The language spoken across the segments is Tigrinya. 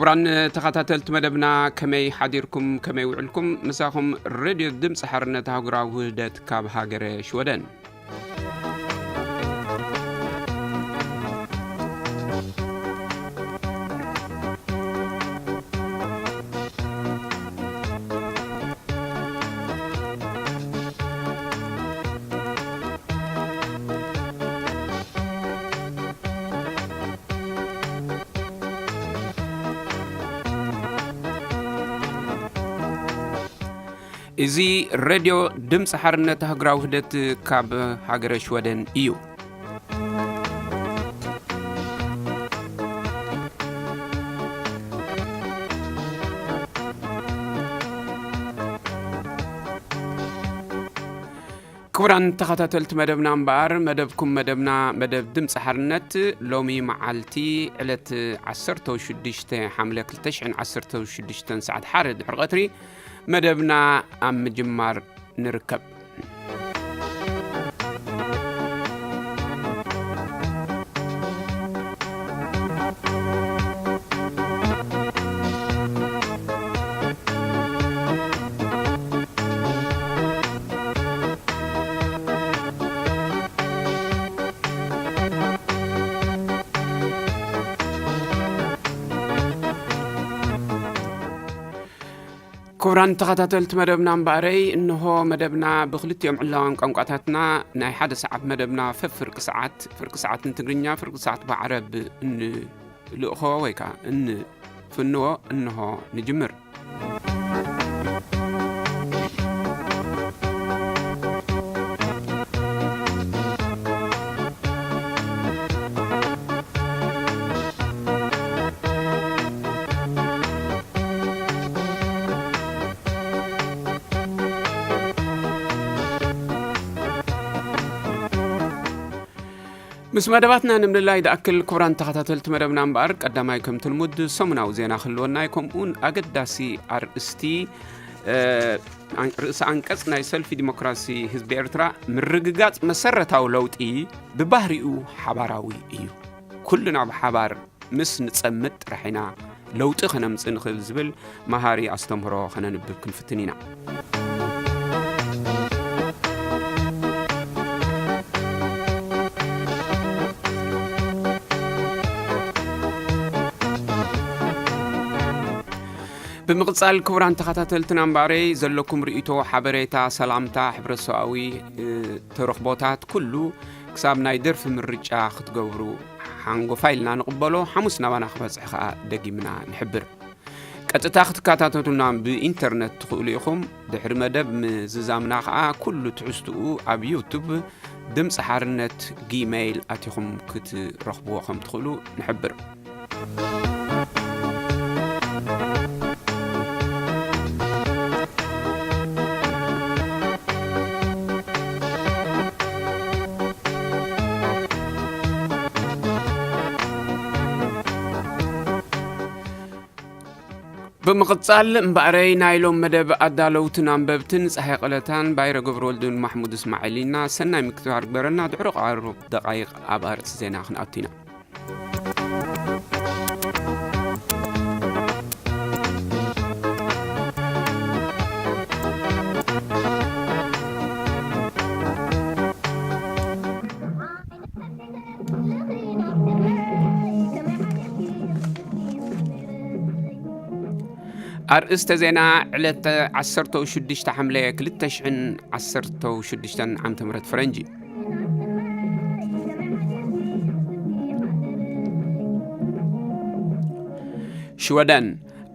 ክቡራን ተኸታተልቲ መደብና፣ ከመይ ሓዲርኩም፣ ከመይ ውዕልኩም? ምሳኹም ሬድዮ ድምፂ ሓርነት ኣህጉራዊ ውህደት ካብ ሃገረ ሽወደን። እዚ ሬድዮ ድምፂ ሓርነት ኣህጉራዊ ውህደት ካብ ሃገረ ሽወደን እዩ። ክቡራን ተኸታተልቲ መደብና እምበኣር፣ መደብኩም መደብና፣ መደብ ድምፂ ሓርነት፣ ሎሚ መዓልቲ ዕለት ዓሰርተ ሽዱሽተ ሓምለ ክልተ ሽሕን ዓሰርተ ሽዱሽተን ሰዓት ሓደ ድሕሪ ቀትሪ መደብና ኣብ ምጅማር ንርከብ። ክቡራን ተኸታተልቲ መደብና እምበኣረይ፣ እንሆ መደብና ብክልቲኦም ዕላዋን ቋንቋታትና ናይ ሓደ ሰዓት መደብና ፈፍርቂ ሰዓት፣ ፍርቂ ሰዓት ንትግርኛ፣ ፍርቂ ሰዓት ብዓረብ እንልእኾ ወይ ከዓ እንፍንዎ እንሆ ንጅምር። ምስ መደባትና ንምልላይ ዝኣክል፣ ክቡራን ተኸታተልቲ መደብና እምበኣር፣ ቀዳማይ ከምቲ ልሙድ ሰሙናዊ ዜና ክህልወና እዩ። ከምኡውን ኣገዳሲ ኣርእስቲ፣ እ፣ ኣን-፣ ርእሰ ኣንቀጽ ናይ ሰልፊ ዲሞክራሲ ህዝቢ ኤርትራ፣ ምርግጋጽ መሰረታዊ ለውጢ ብባህሪኡ ሓባራዊ እዩ። ኩልና ብሓባር ምስ ንጸምድ ጥራሕ ኢና ለውጢ ከነምጽእ ንኽእል ዝብል መሃሪ ኣስተምህሮ ከነንብብ ክንፍትን ኢና። ብምቕጻል ክቡራን ተኸታተልትና እምበኣረይ ዘለኩም ርእይቶ፣ ሓበሬታ፣ ሰላምታ፣ ሕብረተሰባዊ፣ እ፣ ተረኽቦታት ኩሉ ክሳብ ናይ ደርፊ ምርጫ ክትገብሩ ሓንጎፋ ኢልና ንቕበሎ። ሓሙስ ናባና ክበጽሕ ከኣ ደጊምና ንሕብር። ቀጥታ ክትከታተሉና ብኢንተርነት ትኽእሉ ኢኹም። ድሕሪ መደብ ምዝዛምና ከኣ ኩሉ ትሕዝትኡ ኣብ ዩቱብ ድምፂ ሓርነት ጊመይል ኣቲኹም ክትረኽብዎ ከም ትኽእሉ ንሕብር። ብምቕጻል እምበኣረይ ናይ ሎም መደብ ኣዳለውትን ኣንበብትን ጸሃይ ቀለታን ባይረ ገብረወልድን ማሕሙድ እስማዒል ኢና። ሰናይ ምክትታል ግበረና። ድሕሪ ቃሩብ ደቓይቕ ኣብ ኣርእስቲ ዜና ክንኣቱ ኢና። ኣርእስተ ዜና፣ ዕለት ዓሰርተ ሽዱሽተ ሓምለ ክልተ ሽሕን ዓሰርተ ሽዱሽተን ዓመተ ምህረት ፈረንጂ። ሽወደን፣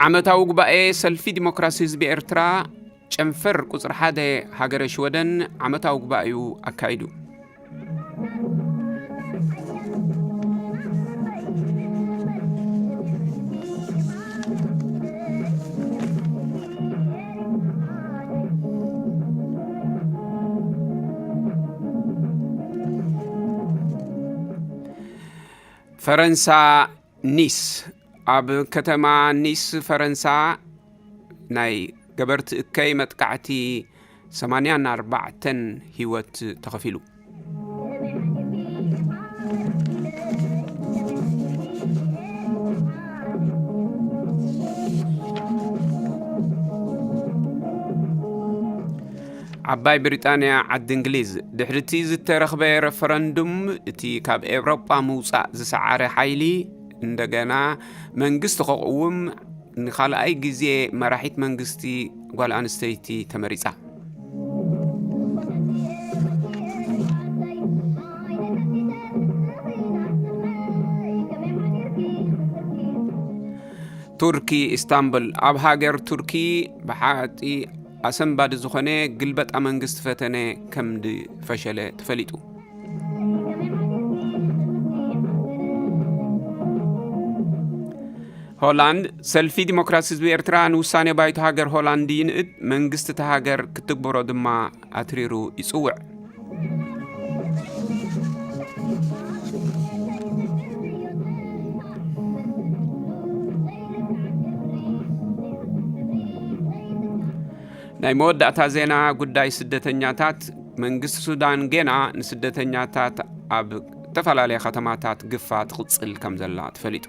ዓመታዊ ጉባኤ ሰልፊ ዲሞክራሲ ህዝቢ ኤርትራ፣ ጨንፈር ቁጽሪ ሓደ ሃገረ ሽወደን ዓመታዊ ጉባኤኡ ኣካይዱ። ፈረንሳ፣ ኒስ። ኣብ ከተማ ኒስ ፈረንሳ ናይ ገበርቲ እከይ መጥቃዕቲ ሰማንያን ኣርባዕተን ህይወት ተኸፊሉ። ዓባይ ብሪጣንያ ዓዲ እንግሊዝ ድሕሪ እቲ ዝተረኽበ ረፈረንዱም፣ እቲ ካብ ኤውሮጳ ምውጻእ ዝሰዓረ ሓይሊ እንደገና መንግስቲ ከቕውም ንኻልኣይ ግዜ መራሒት መንግስቲ ጓል ኣንስተይቲ ተመሪጻ። ቱርኪ፣ ኢስታንቡል። ኣብ ሃገር ቱርኪ ብሓጢ ኣሰንባዲ ዝኾነ ግልበጣ መንግስቲ ፈተነ ከም ዝፈሸለ ተፈሊጡ። ሆላንድ፣ ሰልፊ ዲሞክራሲ ህዝቢ ኤርትራ ንውሳኔ ባይቶ ሃገር ሆላንድ ይንእድ፣ መንግስቲ እታ ሃገር ክትግበሮ ድማ ኣትሪሩ ይጽውዕ። ናይ መወዳእታ ዜና፣ ጉዳይ ስደተኛታት። መንግስቲ ሱዳን ጌና ንስደተኛታት ኣብ ዝተፈላለያ ከተማታት ግፋ ትቕጽል ከም ዘላ ተፈሊጡ።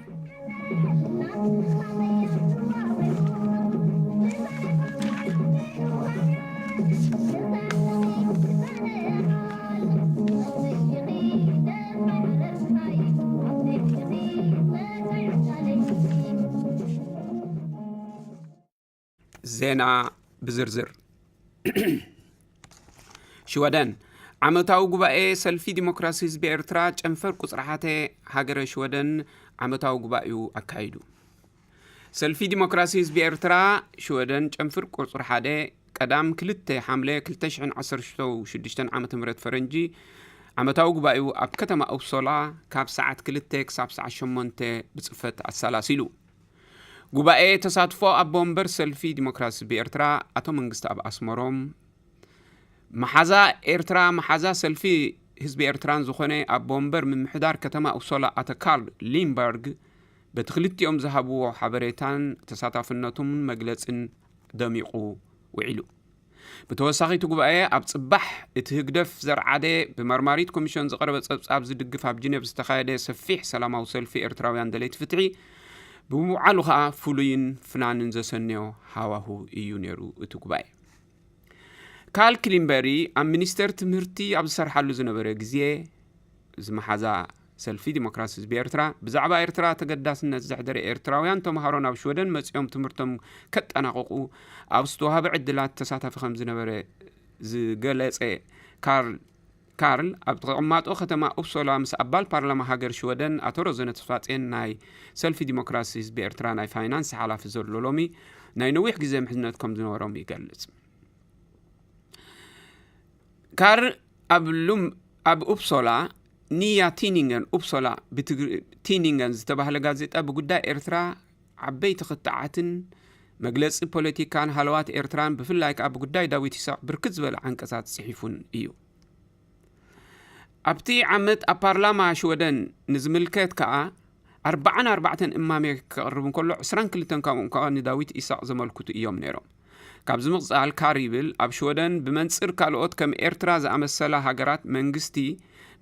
ዜና ብዝርዝር። ሽወደን፣ ዓመታዊ ጉባኤ ሰልፊ ዲሞክራሲ ህዝቢ ኤርትራ፣ ጨንፈር ቁጽሪ ሓደ፣ ሃገረ ሽወደን ዓመታዊ ጉባኤኡ ኣካይዱ። ሰልፊ ዲሞክራሲ ህዝቢ ኤርትራ ሽወደን፣ ጨንፍር ቁጽሪ ሓደ፣ ቀዳም ክልተ ሓምለ ክልተ ሽሕን ዓሰርተ ሽዱሽተን ዓመተ ምህረት ፈረንጂ፣ ዓመታዊ ጉባኤኡ ኣብ ከተማ ኡፕሶላ ካብ ሰዓት ክልተ ክሳብ ሰዓት ሸሞንተ ብጽፈት ኣሰላሲሉ። ጉባኤ ተሳትፎ ኣቦ ወንበር ሰልፊ ዲሞክራሲ ህዝቢ ኤርትራ ኣቶ መንግስቲ ኣብ ኣስመሮም፣ መሓዛ ኤርትራ፣ መሓዛ ሰልፊ ህዝቢ ኤርትራን ዝኾነ ኣቦ ወንበር ምምሕዳር ከተማ ኡፕሶላ ኣቶ ካርል ሊምበርግ በቲ ክልቲኦም ዝሃብዎ ሓበሬታን ተሳታፍነቶምን መግለጽን ደሚቑ ውዒሉ። ብተወሳኺ እቲ ጉባኤ ኣብ ጽባሕ እቲ ህግደፍ ዘርዓደ ብመርማሪት ኮሚሽን ዝቐረበ ጸብጻብ ዝድግፍ ኣብ ጅኔቭ ዝተኻየደ ሰፊሕ ሰላማዊ ሰልፊ ኤርትራውያን ደለይቲ ፍትሒ ብምውዓሉ ኸኣ ፍሉይን ፍናንን ዘሰንዮ ሃዋሁ እዩ ነይሩ እቲ ጉባኤ። ካል ክሊምበሪ ኣብ ሚኒስተር ትምህርቲ ኣብ ዝሰርሓሉ ዝነበረ ግዜ፣ እዚ መሓዛ ሰልፊ ዲሞክራሲ ህዝቢ ኤርትራ፣ ብዛዕባ ኤርትራ ተገዳስነት ዘሕደረ ኤርትራውያን ተምሃሮ ናብ ሽወደን መጺኦም ትምህርቶም ከጠናቕቑ ኣብ ዝተዋህበ ዕድላት ተሳታፊ ከም ዝነበረ ዝገለጸ ካርል፣ ካርል ኣብ ተቐማጦ ከተማ ኡፕሶላ ምስ ኣባል ፓርላማ ሃገር ሽወደን ኣቶ ረዘነ ተስፋጼን ናይ ሰልፊ ዲሞክራሲ ህዝቢ ኤርትራ ናይ ፋይናንስ ሓላፊ ዘሎ ሎሚ ናይ ነዊሕ ግዜ ምሕዝነት ከም ዝነበሮም ይገልጽ። ካር ኣብ ሉም ኣብ ኡፕሶላ ኒያ ቲኒንገን ኡፕሶላ ብትግሪ ቲኒንገን ዝተባህለ ጋዜጣ ብጉዳይ ኤርትራ ዓበይቲ ክትዓትን መግለጺ ፖለቲካን ሃለዋት ኤርትራን ብፍላይ ከኣ ብጉዳይ ዳዊት ይስሐቅ ብርክት ዝበለ ዓንቀጻት ጽሒፉን እዩ። ኣብቲ ዓመት ኣብ ፓርላማ ሽወደን ንዝምልከት ከኣ ኣርባዓን ኣርባዕተን እማሜ ከቕርብ እንከሎ ዕስራን ክልተን ካብኦም ከኣ ንዳዊት ኢሳቕ ዘመልክቱ እዮም ነይሮም። ካብዚ ምቕጻል ካር ይብል ኣብ ሽወደን ብመንጽር ካልኦት ከም ኤርትራ ዝኣመሰላ ሃገራት መንግስቲ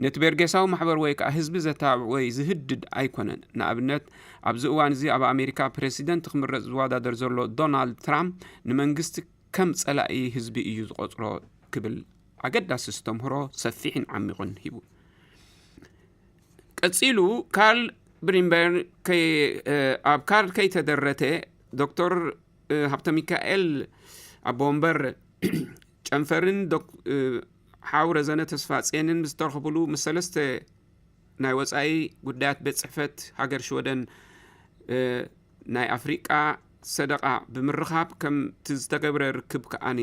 ነቲ ቤርጌሳዊ ማሕበር ወይ ከኣ ህዝቢ ዘተባብዕ ወይ ዝህድድ ኣይኮነን። ንኣብነት ኣብዚ እዋን እዚ ኣብ ኣሜሪካ ፕረሲደንት ክምረጽ ዝወዳደር ዘሎ ዶናልድ ትራምፕ ንመንግስቲ ከም ጸላኢ ህዝቢ እዩ ዝቖጽሮ ክብል ኣገዳሲ ዝተምህሮ ሰፊሕን ዓሚቑን ሂቡ። ቀጺሉ ካርል ብሪምበርግ ኣብ ካርድ ከይተደረተ ዶክተር ሃብተ ሚካኤል ኣቦ ወንበር ጨንፈርን ሓው ረዘነ ተስፋ ጼንን ዝተረኸብሉ ምስ ሰለስተ ናይ ወጻኢ ጉዳያት ቤት ጽሕፈት ሃገር ሽወደን ናይ ኣፍሪቃ ሰደቓ ብምርኻብ ከምቲ ዝተገብረ ርክብ ከኣኒ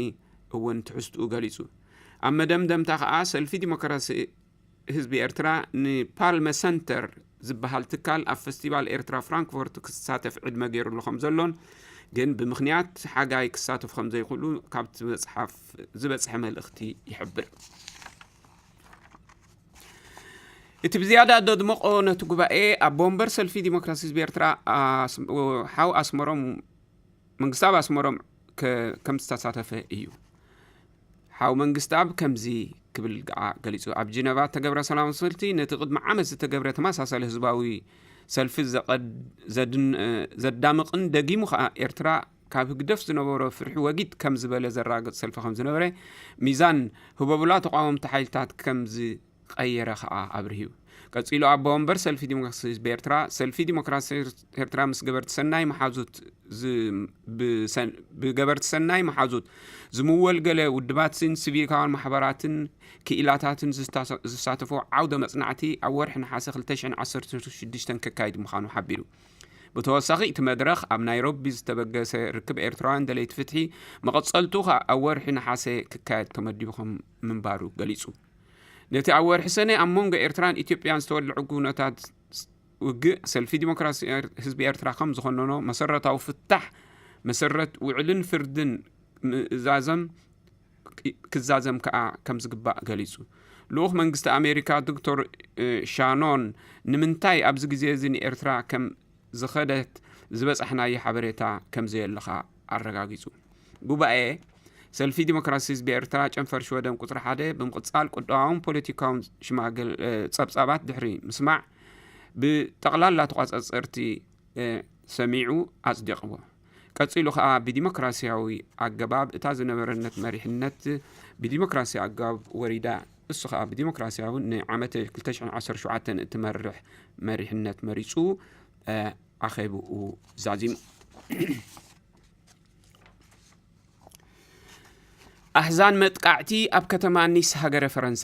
እውን ትሕዝትኡ ገሊጹ። ኣብ መደምደምታ ከኣ ሰልፊ ዲሞክራሲ ህዝቢ ኤርትራ ንፓልመ ሰንተር ዝበሃል ትካል ኣብ ፈስቲቫል ኤርትራ ፍራንክፎርት ክሳተፍ ዕድመ ገይሩሉ ከም ዘሎን ግን ብምኽንያት ሓጋይ ክሳተፍ ከም ዘይክእሉ ካብቲ መጽሓፍ ዝበጽሐ መልእኽቲ ይሕብር። እቲ ብዝያዳ ደድመቆ ነቲ ጉባኤ ኣቦ ወንበር ሰልፊ ዲሞክራሲ ህዝቢ ኤርትራ ሓው ኣስመሮም መንግስታብ ኣስመሮም ከም ዝተሳተፈ እዩ። ሓው መንግስታብ ከምዚ ክብል ገዓ ገሊጹ። ኣብ ጂነቫ እተገብረ ሰላም ስልቲ ነቲ ቅድሚ ዓመት ዝተገብረ ተመሳሳሊ ህዝባዊ ሰልፊ ዘዳምቕን ደጊሙ ከኣ ኤርትራ ካብ ህግደፍ ዝነበሮ ፍርሒ ወጊድ ከም ዝበለ ዘረጋግጽ ሰልፊ ከም ዝነበረ፣ ሚዛን ህቦብላ ተቓወምቲ ሓይልታት ከም ዝቐየረ ከኣ ኣብርሂ እዩ። ቀጺሉ ኣቦ ወንበር ሰልፊ ዲሞክራሲ ህዝቢ ኤርትራ፣ ሰልፊ ዲሞክራሲ ኤርትራ ምስ ገበርቲ ሰናይ መሓዙት ዝ-፣ ብሰን-፣ ብገበርቲ ሰናይ መሓዙት ዝምወል ገለ ውድባትን ሲቪካውያን ማሕበራትን ክኢላታትን ዝስታ-፣ ዝሳተፎ ዓውደ መጽናዕቲ ኣብ ወርሒ ነሓሰ ክልተ ሽሕን ዓሰርተ ሽዱሽተን ክካየድ ምዃኑ ሓቢሩ። ብተወሳኺ እቲ መድረኽ ኣብ ናይሮቢ ዝተበገሰ ርክብ ኤርትራውያን ደለይቲ ፍትሒ መቐጸልቱ ከኣ ኣብ ወርሒ ነሓሰ ክካየድ ተመዲቡ ከም ምንባሩ ገሊጹ። ነቲ ኣብ ወርሒ ሰነ ኣብ መንጎ ኤርትራን ኢትዮጵያን ዝተወልዐ ኩነታት ውግእ ሰልፊ ዲሞክራሲ ኤር-፣ ህዝቢ ኤርትራ ከም ዝኾነኖ መሰረታዊ ፍታሕ መሰረት ውዕልን ፍርድን ምእዛዘም ክዛዘም ከኣ ከም ዝግባእ ገሊጹ። ልኡኽ መንግስቲ ኣሜሪካ ዶክተር፣ እ፣ ሻኖን ንምንታይ ኣብዚ ግዜ እዚ ንኤርትራ ከም ዝኸደት ዝበጻሕናዮ ሓበሬታ ከም ዘየለ ከኣ ኣረጋጊጹ። ጉባኤ ሰልፊ ዲሞክራሲ ህዝቢ ኤርትራ ጨንፈር ሽወደን ቁጽሪ ሓደ ብምቕጻል ቁጠባውን ፖለቲካውን ሽማግል-፣ እ፣ ጸብጻባት ድሕሪ ምስማዕ ብጠቕላላ ተቋጻጸርቲ፣ እ፣ ሰሚዑ ኣጽዲቕዎ። ቀጺሉ ከኣ ብዲሞክራሲያዊ ኣገባብ እታ ዝነበረነት መሪሕነት ብዲሞክራሲ ኣገባብ ወሪዳ፣ እሱ ከኣ ብዲሞክራሲያዊ ንዓመት ክልተ ሽሕን ዓሰርተ ሸውዓተን እትመርሕ መሪሕነት መሪጹ፣ እ፣ ኣኼብኡ ዛዚሙ። ኣሕዛን መጥቃዕቲ ኣብ ከተማ ኒስ ሃገረ ፈረንሳ።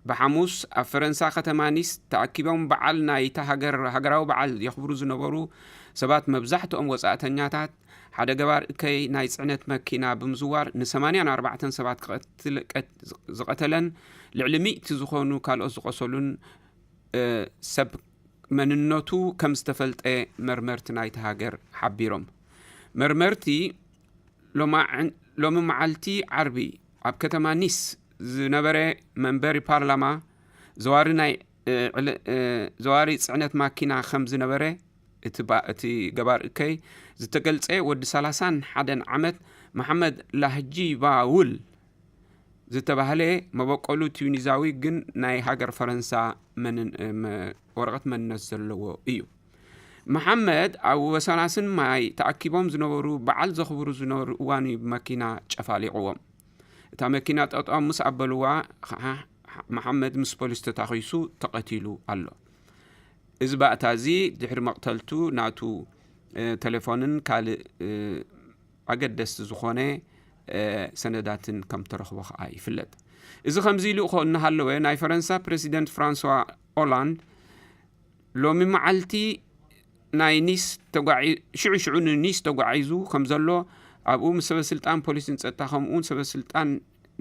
ብሓሙስ ኣብ ፈረንሳ ከተማ ኒስ ተኣኪቦም በዓል ናይታ ሃገር፣ ሃገራዊ በዓል የኽብሩ ዝነበሩ ሰባት፣ መብዛሕትኦም ወጻእተኛታት፣ ሓደ ገባር እከይ ናይ ጽዕነት መኪና ብምዝዋር ንሰማንያን ኣርባዕተን ሰባት ክቐትል-፣ ቀት-፣ ዝቐተለን ልዕሊ ሚእቲ ዝኾኑ ካልኦት ዝቖሰሉን፣ እ፣ ሰብ መንነቱ ከም ዝተፈልጠ መርመርቲ ናይቲ ሃገር ሓቢሮም። መርመርቲ ሎማዕን-፣ ሎሚ መዓልቲ ዓርቢ ኣብ ከተማ ኒስ ዝነበረ መንበሪ ፓርላማ ዘዋሪ ናይ፣ እ፣ ዕለ-፣ እ፣ ዘዋሪ ጽዕነት ማኪና ከም ዝነበረ እቲ ባ-፣ እቲ ገባር እከይ ዝተገልጸ ወዲ ሰላሳን ሓደን ዓመት መሓመድ ላህጂ ባውል ዝተባህለ መበቆሉ ቱኒዛዊ ግን ናይ ሃገር ፈረንሳ መንን-፣ መ-፣ ወረቐት መንነት ዘለዎ እዩ። መሓመድ ኣብ ወሰናስን ማይ ተኣኪቦም ዝነበሩ በዓል ዘኽብሩ ዝነበሩ እዋን እዩ ብመኪና ጨፋሊቕዎም። እታ መኪና ጠጠው ምስ ኣበልዋ ኸዓ መሓመድ ምስ ፖሊስ ተታኺሱ ተቐቲሉ ኣሎ። እዚ ባእታ እዚ ድሕሪ መቕተልቱ ናቱ፣ እ፣ ቴሌፎንን ካልእ፣ እ፣ ኣገደስቲ ዝኾነ፣ እ፣ ሰነዳትን ከም ተረኽቦ ኸዓ ይፍለጥ። እዚ ከምዚ ኢሉ እኮ እናሃለወ ናይ ፈረንሳ ፕረሲደንት ፍራንስዋ ኦላንድ ሎሚ መዓልቲ ናይ ኒስ ተጓዒ-፣ ሽዑ ሽዑ ንኒስ ተጓዒዙ ከም ዘሎ ኣብኡ ምስ ሰበ ስልጣን ፖሊስን ጸጥታ ከምኡውን ሰበ ስልጣን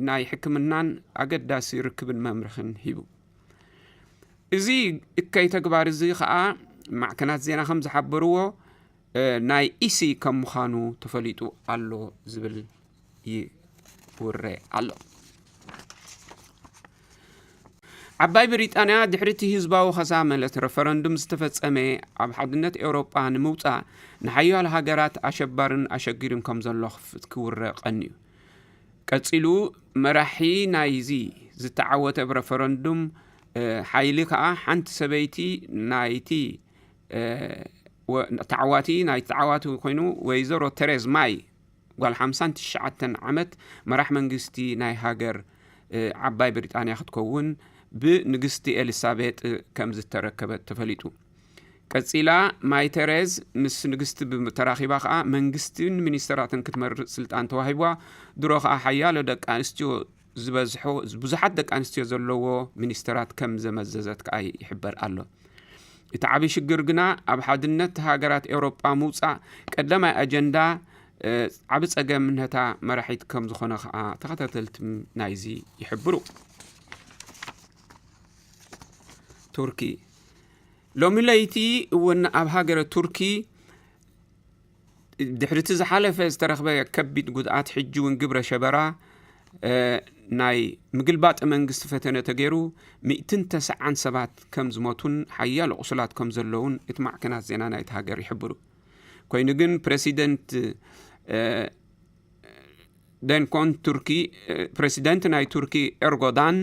ናይ ሕክምናን ኣገዳሲ ርክብን መምርሕን ሂቡ። እዚ እከይ ተግባር እዚ ኸኣ ማዕከናት ዜና ከም ዝሓበርዎ፣ እ፣ ናይ ኢሲ ከም ምዃኑ ተፈሊጡ ኣሎ ዝብል ይውረ ኣሎ። ዓባይ ብሪጣንያ ድሕሪ እቲ ህዝባዊ ኸሳ ማለት ረፈረንዱም ዝተፈጸመ ኣብ ሓድነት ኤውሮጳ ንምውጻእ ንሓያሎ ሃገራት ኣሸባርን ኣሸጊሩን ከም ዘሎ ክፍ-፣ ክውረ ቀንዩ። ቀጺሉ መራሒ ናይዚ ዝተዓወተ ረፈረንዱም፣ እ፣ ሓይሊ ከኣ ሓንቲ ሰበይቲ ናይቲ፣ እ፣ ወ-፣ ተዓዋቲ፣ ናይ ተዓዋቲ ኮይኑ ወይዘሮ ተሬዝ ማይ ጓል ሓምሳን ትሽዓተን ዓመት መራሕ መንግስቲ ናይ ሃገር፣ እ፣ ዓባይ ብሪጣንያ ክትከውን ብንግስቲ ኤሊሳቤጥ ከም ዝተረከበት ተፈሊጡ። ቀጺላ ማይ ተሬዝ ምስ ንግስቲ ብም-፣ ተራኺባ ከኣ መንግስትን ሚኒስተራትን ክትመርጽ ስልጣን ተዋሂብዋ። ድሮ ከኣ ሓያሎ ደቂ ኣንስትዮ ዝበዝሖ፣ ብዙሓት ደቂ ኣንስትዮ ዘለዎ ሚኒስተራት ከም ዘመዘዘት ከኣ ይሕበር ኣሎ። እቲ ዓቢ ሽግር ግና ኣብ ሓድነት ሃገራት ኤውሮጳ ምውጻእ ቀዳማይ ኣጀንዳ፣ እ፣ ዓቢ ጸገም ነታ መራሒት ከም ዝኾነ ከኣ ተኸታተልቲ ናይዚ ይሕብሩ። ቱርኪ። ሎሚ ለይቲ እውን ኣብ ሃገረ ቱርኪ ድሕሪ እቲ ዝሓለፈ ዝተረኽበ ከቢድ ጉድኣት፣ ሕጂ እውን ግብረ ሸበራ፣ እ፣ ናይ ምግልባጥ መንግስቲ ፈተነ ተገይሩ፣ ሚእትን ተስዓን ሰባት ከም ዝሞቱን ሓያሎ ቁሱላት ከም ዘለውን እቲ ማዕከናት ዜና ናይቲ ሃገር ይሕብሩ። ኮይኑ ግን ፕረሲደንት፣ እ፣ ደንኮን ቱርኪ፣ እ፣ ፕረሲደንት ናይ ቱርኪ ኤርጎዳን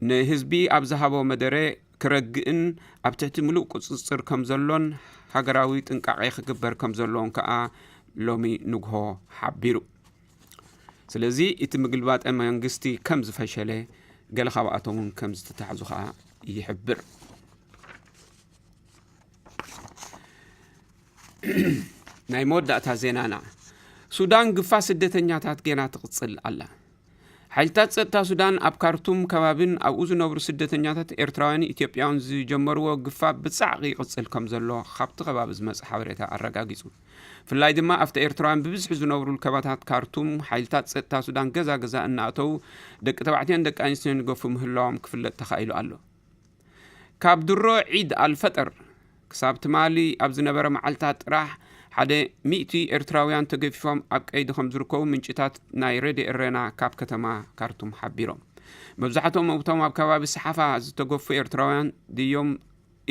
ንህዝቢ ኣብ ዝሃቦ መደረ ክረግእን ኣብ ትሕቲ ምሉእ ቁጽጽር ከም ዘሎን ሃገራዊ ጥንቃቄ ክግበር ከም ዘለዎን ከኣ ሎሚ ንግሆ ሓቢሩ። ስለዚ እቲ ምግልባጠ መንግስቲ ከም ዝፈሸለ፣ ገለ ካብኣቶም እውን ከም ዝተታሕዙ ከኣ ይሕብር። ናይ መወዳእታ ዜናና፣ ሱዳን ግፋ ስደተኛታት ጌና ትቕጽል ኣላ። ሓይልታት ጸጥታ ሱዳን ኣብ ካርቱም ከባቢን ኣብኡ ዝነብሩ ስደተኛታት ኤርትራውያን ኢትዮጵያውን ዝጀመርዎ ግፋ ብጻዕቂ ይቕጽል ከም ዘሎ ካብቲ ከባቢ ዝመጽእ ሓበሬታ ኣረጋጊጹ። ብፍላይ ድማ ኣብቲ ኤርትራውያን ብብዝሒ ዝነብሩሉ ከባታት ካርቱም ሓይልታት ጸጥታ ሱዳን ገዛ ገዛ እናኣተዉ ደቂ ተባዕትዮን ደቂ ኣንስትዮን ይገፉ ምህላዎም ክፍለጥ ተኻኢሉ ኣሎ። ካብ ድሮ ዒድ ኣልፈጠር ክሳብ ትማሊ ኣብ ዝነበረ መዓልታት ጥራሕ ሓደ ሚእቲ ኤርትራውያን ተገፊፎም ኣብ ቀይዲ ከም ዝርከቡ ምንጭታት ናይ ሬድዮ ኤረና ካብ ከተማ ካርቱም ሓቢሮም። መብዛሕትኦም እቶም ኣብ ከባቢ ሰሓፋ ዝተገፉ ኤርትራውያን ድዮም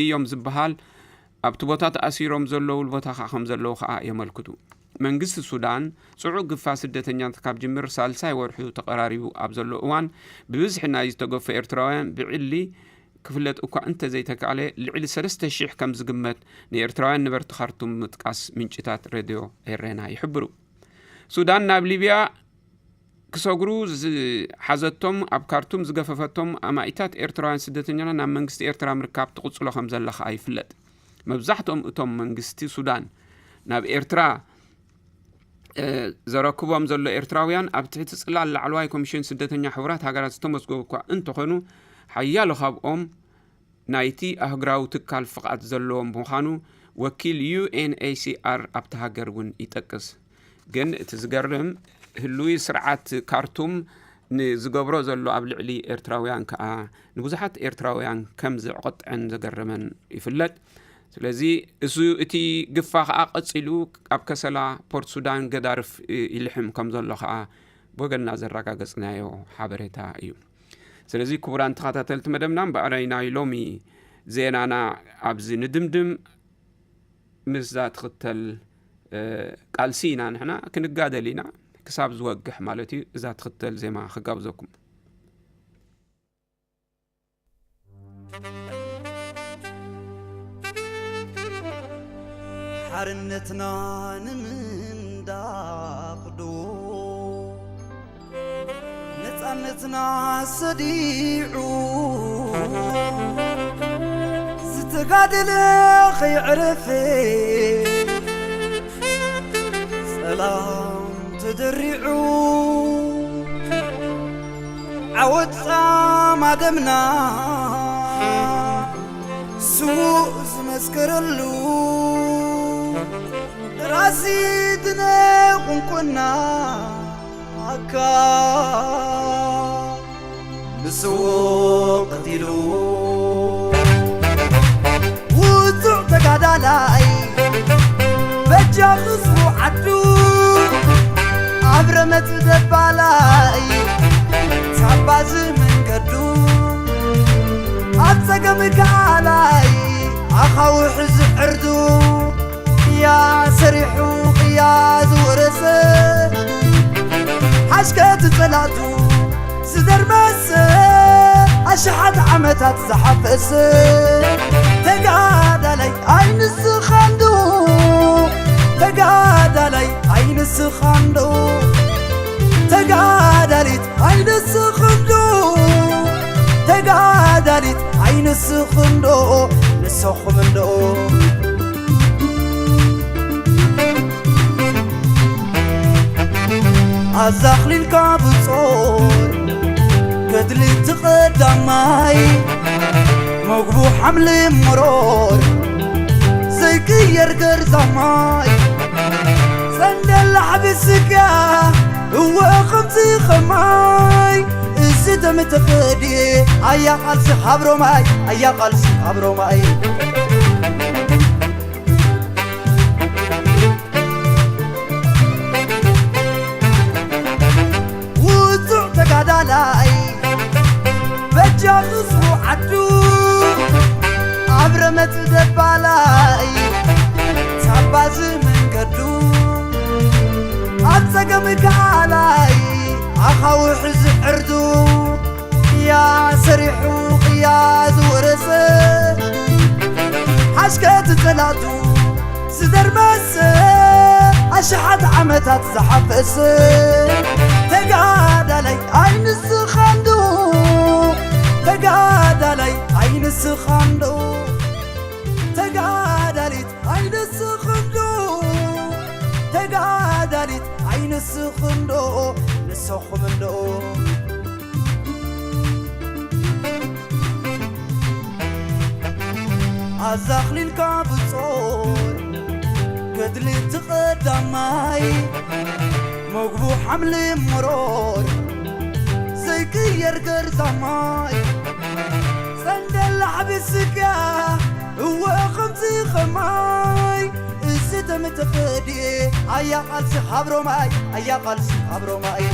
እዮም ዝበሃል ኣብቲ ቦታ ተኣሲሮም ዘለውሉ ቦታ ከኣ ከም ዘለዉ ከኣ የመልክቱ። መንግስቲ ሱዳን ጽዑቕ ግፋ ስደተኛታት ካብ ጅምር ሳልሳይ ወርሑ ተቐራሪቡ ኣብ ዘሎ እዋን ብብዝሒ ናይ ዝተገፉ ኤርትራውያን ብዕሊ ክፍለጥ እኳ እንተዘይተካእለ፣ ልዕሊ ሰለስተ ሺሕ ከም ዝግመት ንኤርትራውያን ነበርቲ ካርቱም ምጥቃስ ምንጭታት ሬድዮ ኤረና ይሕብሩ። ሱዳን ናብ ሊብያ ክሰግሩ ዝሓዘቶም፣ ኣብ ካርቱም ዝገፈፈቶም ኣማኢታት ኤርትራውያን ስደተኛታት ናብ መንግስቲ ኤርትራ ምርካብ ትቕጽሎ ከም ዘላ ከኣ ይፍለጥ። መብዛሕትኦም እቶም መንግስቲ ሱዳን ናብ ኤርትራ እ፣ ዘረክቦም ዘሎ ኤርትራውያን ኣብ ትሕቲ ጽላል ላዕለዋይ ኮሚሽን ስደተኛ ሕቡራት ሃገራት ዝተመዝገቡ እኳ እንተኾኑ፣ ሓያሎ ካብኦም ናይቲ ኣህጉራዊ ትካል ፍቓድ ዘለዎም ብምዃኑ፣ ወኪል ዩ ኤን ኤች ሲ ኣር ኣብታ ሃገር እውን ይጠቅስ። ግን እቲ ዝገርም፣ ህሉዊ ስርዓት ካርቱም ንዝገብሮ ዘሎ ኣብ ልዕሊ ኤርትራውያን ከኣ ንብዙሓት ኤርትራውያን ከም ዘዕቆጥዐን ዘገረመን ይፍለጥ። ስለዚ እሱ እቲ ግፋ ከኣ ቀጺሉ ኣብ ከሰላ ፖርት ሱዳን ገዳርፍ እ፣ ይልሕም ከም ዘሎ ከኣ ብወገንና ዘረጋገጽናዮ ሓበሬታ እዩ። ስለዚ ክቡራን ተኸታተልቲ መደብና፣ እምበኣረይ ናይ ሎሚ ዜናና ኣብዚ ንድምድም። ምስዛ ትኽተል እ፣ ቃልሲ ኢና ንሕና ክንጋደል ኢና፣ ክሳብ ዝወግሕ ማለት እዩ። እዛ ትኽተል ዜማ ክጋብዘኩም። ሓርነትና ንምንዳቕ ዶ ነጻነትና ሰዲዑ ዝተጋደለ ከየዕረፈ ጸላም ተደሪዑ ዓወት ጻማ ደምና ስዉእ ዝመስከረሉ ራሲ ድነ ቁንቁና ኣካ ንስዎ ቀቲሉ ውጹዕ ተጋዳላይ በጃ ህዝቡ ዓዱ ኣብ ረመጽ ደባላይ ሳባዚ መንገዱ ኣብ ጸገም ካላይ ኣኻውሕ ዝዕርዱ ቅያ ሰሪሑ ቅያ ዝወረሰ ሓሽከት ጸላእቱ ዝደርመሰ ኣሽሓት ዓመታት ዝሓፈሰ ተጋዳላይ ኣይንስኻንዶ ተጋዳላይ ኣይንስኻንዶ ተጋዳሊት ኣይንስኽንዶ ተጋዳሊት ኣይንስኽንዶ ንስኹም እንዶ ኣዛኽሊልካ ብጾር ገድሊ እቲ ቀዳማይ መግቡ ሓምሊ መሮር ዘይቅየር ገርዛማይ ሰንደላ ሓቢስካ እወ ከምዚ ኸማይ እዚ ደም ተፈድየ ኣያ ቃልሲ ሃብሮማይ ኣያ ቃልሲ ሃብሮማይ ውጹዕ ተጋዳላይ በጃ ህዝቡ ዓዱ ኣብ ረመጽ ደባላይ ሳባዚ መንገዱ ኣብ ጸገም ካላይ ኣኻውሕ ዝዕርዱ ቅያ ሰሪሑ ቅያ ዝወረሰ ሓሽከት ጸላእቱ ዝደርመሰ ኣሽሓት ዓመታት ዝሓፈሰ ተጋዳላይ ኣይንስኻንዶ፣ ተጋዳላይ ኣይንስኻንዶ፣ ተጋዳሊት ኣይንስኽንዶ፣ ተጋዳሊት ኣይንስኽንዶ፣ ንስኹም እንዶ። ኣዛኽሊልካ ብጾር ገድሊ እቲ ቀዳማይ፣ መግቡ ሓምሊ መሮር ዘይቅየር ገርዛማይ፣ ጸንደላ ሓቢስካ እወ ከምዚ ኸማይ፣ እዚ ተምተፈድየ ኣያ ቃልሲ ሃብሮማይ፣ ኣያ ቃልሲ ሃብሮማይ።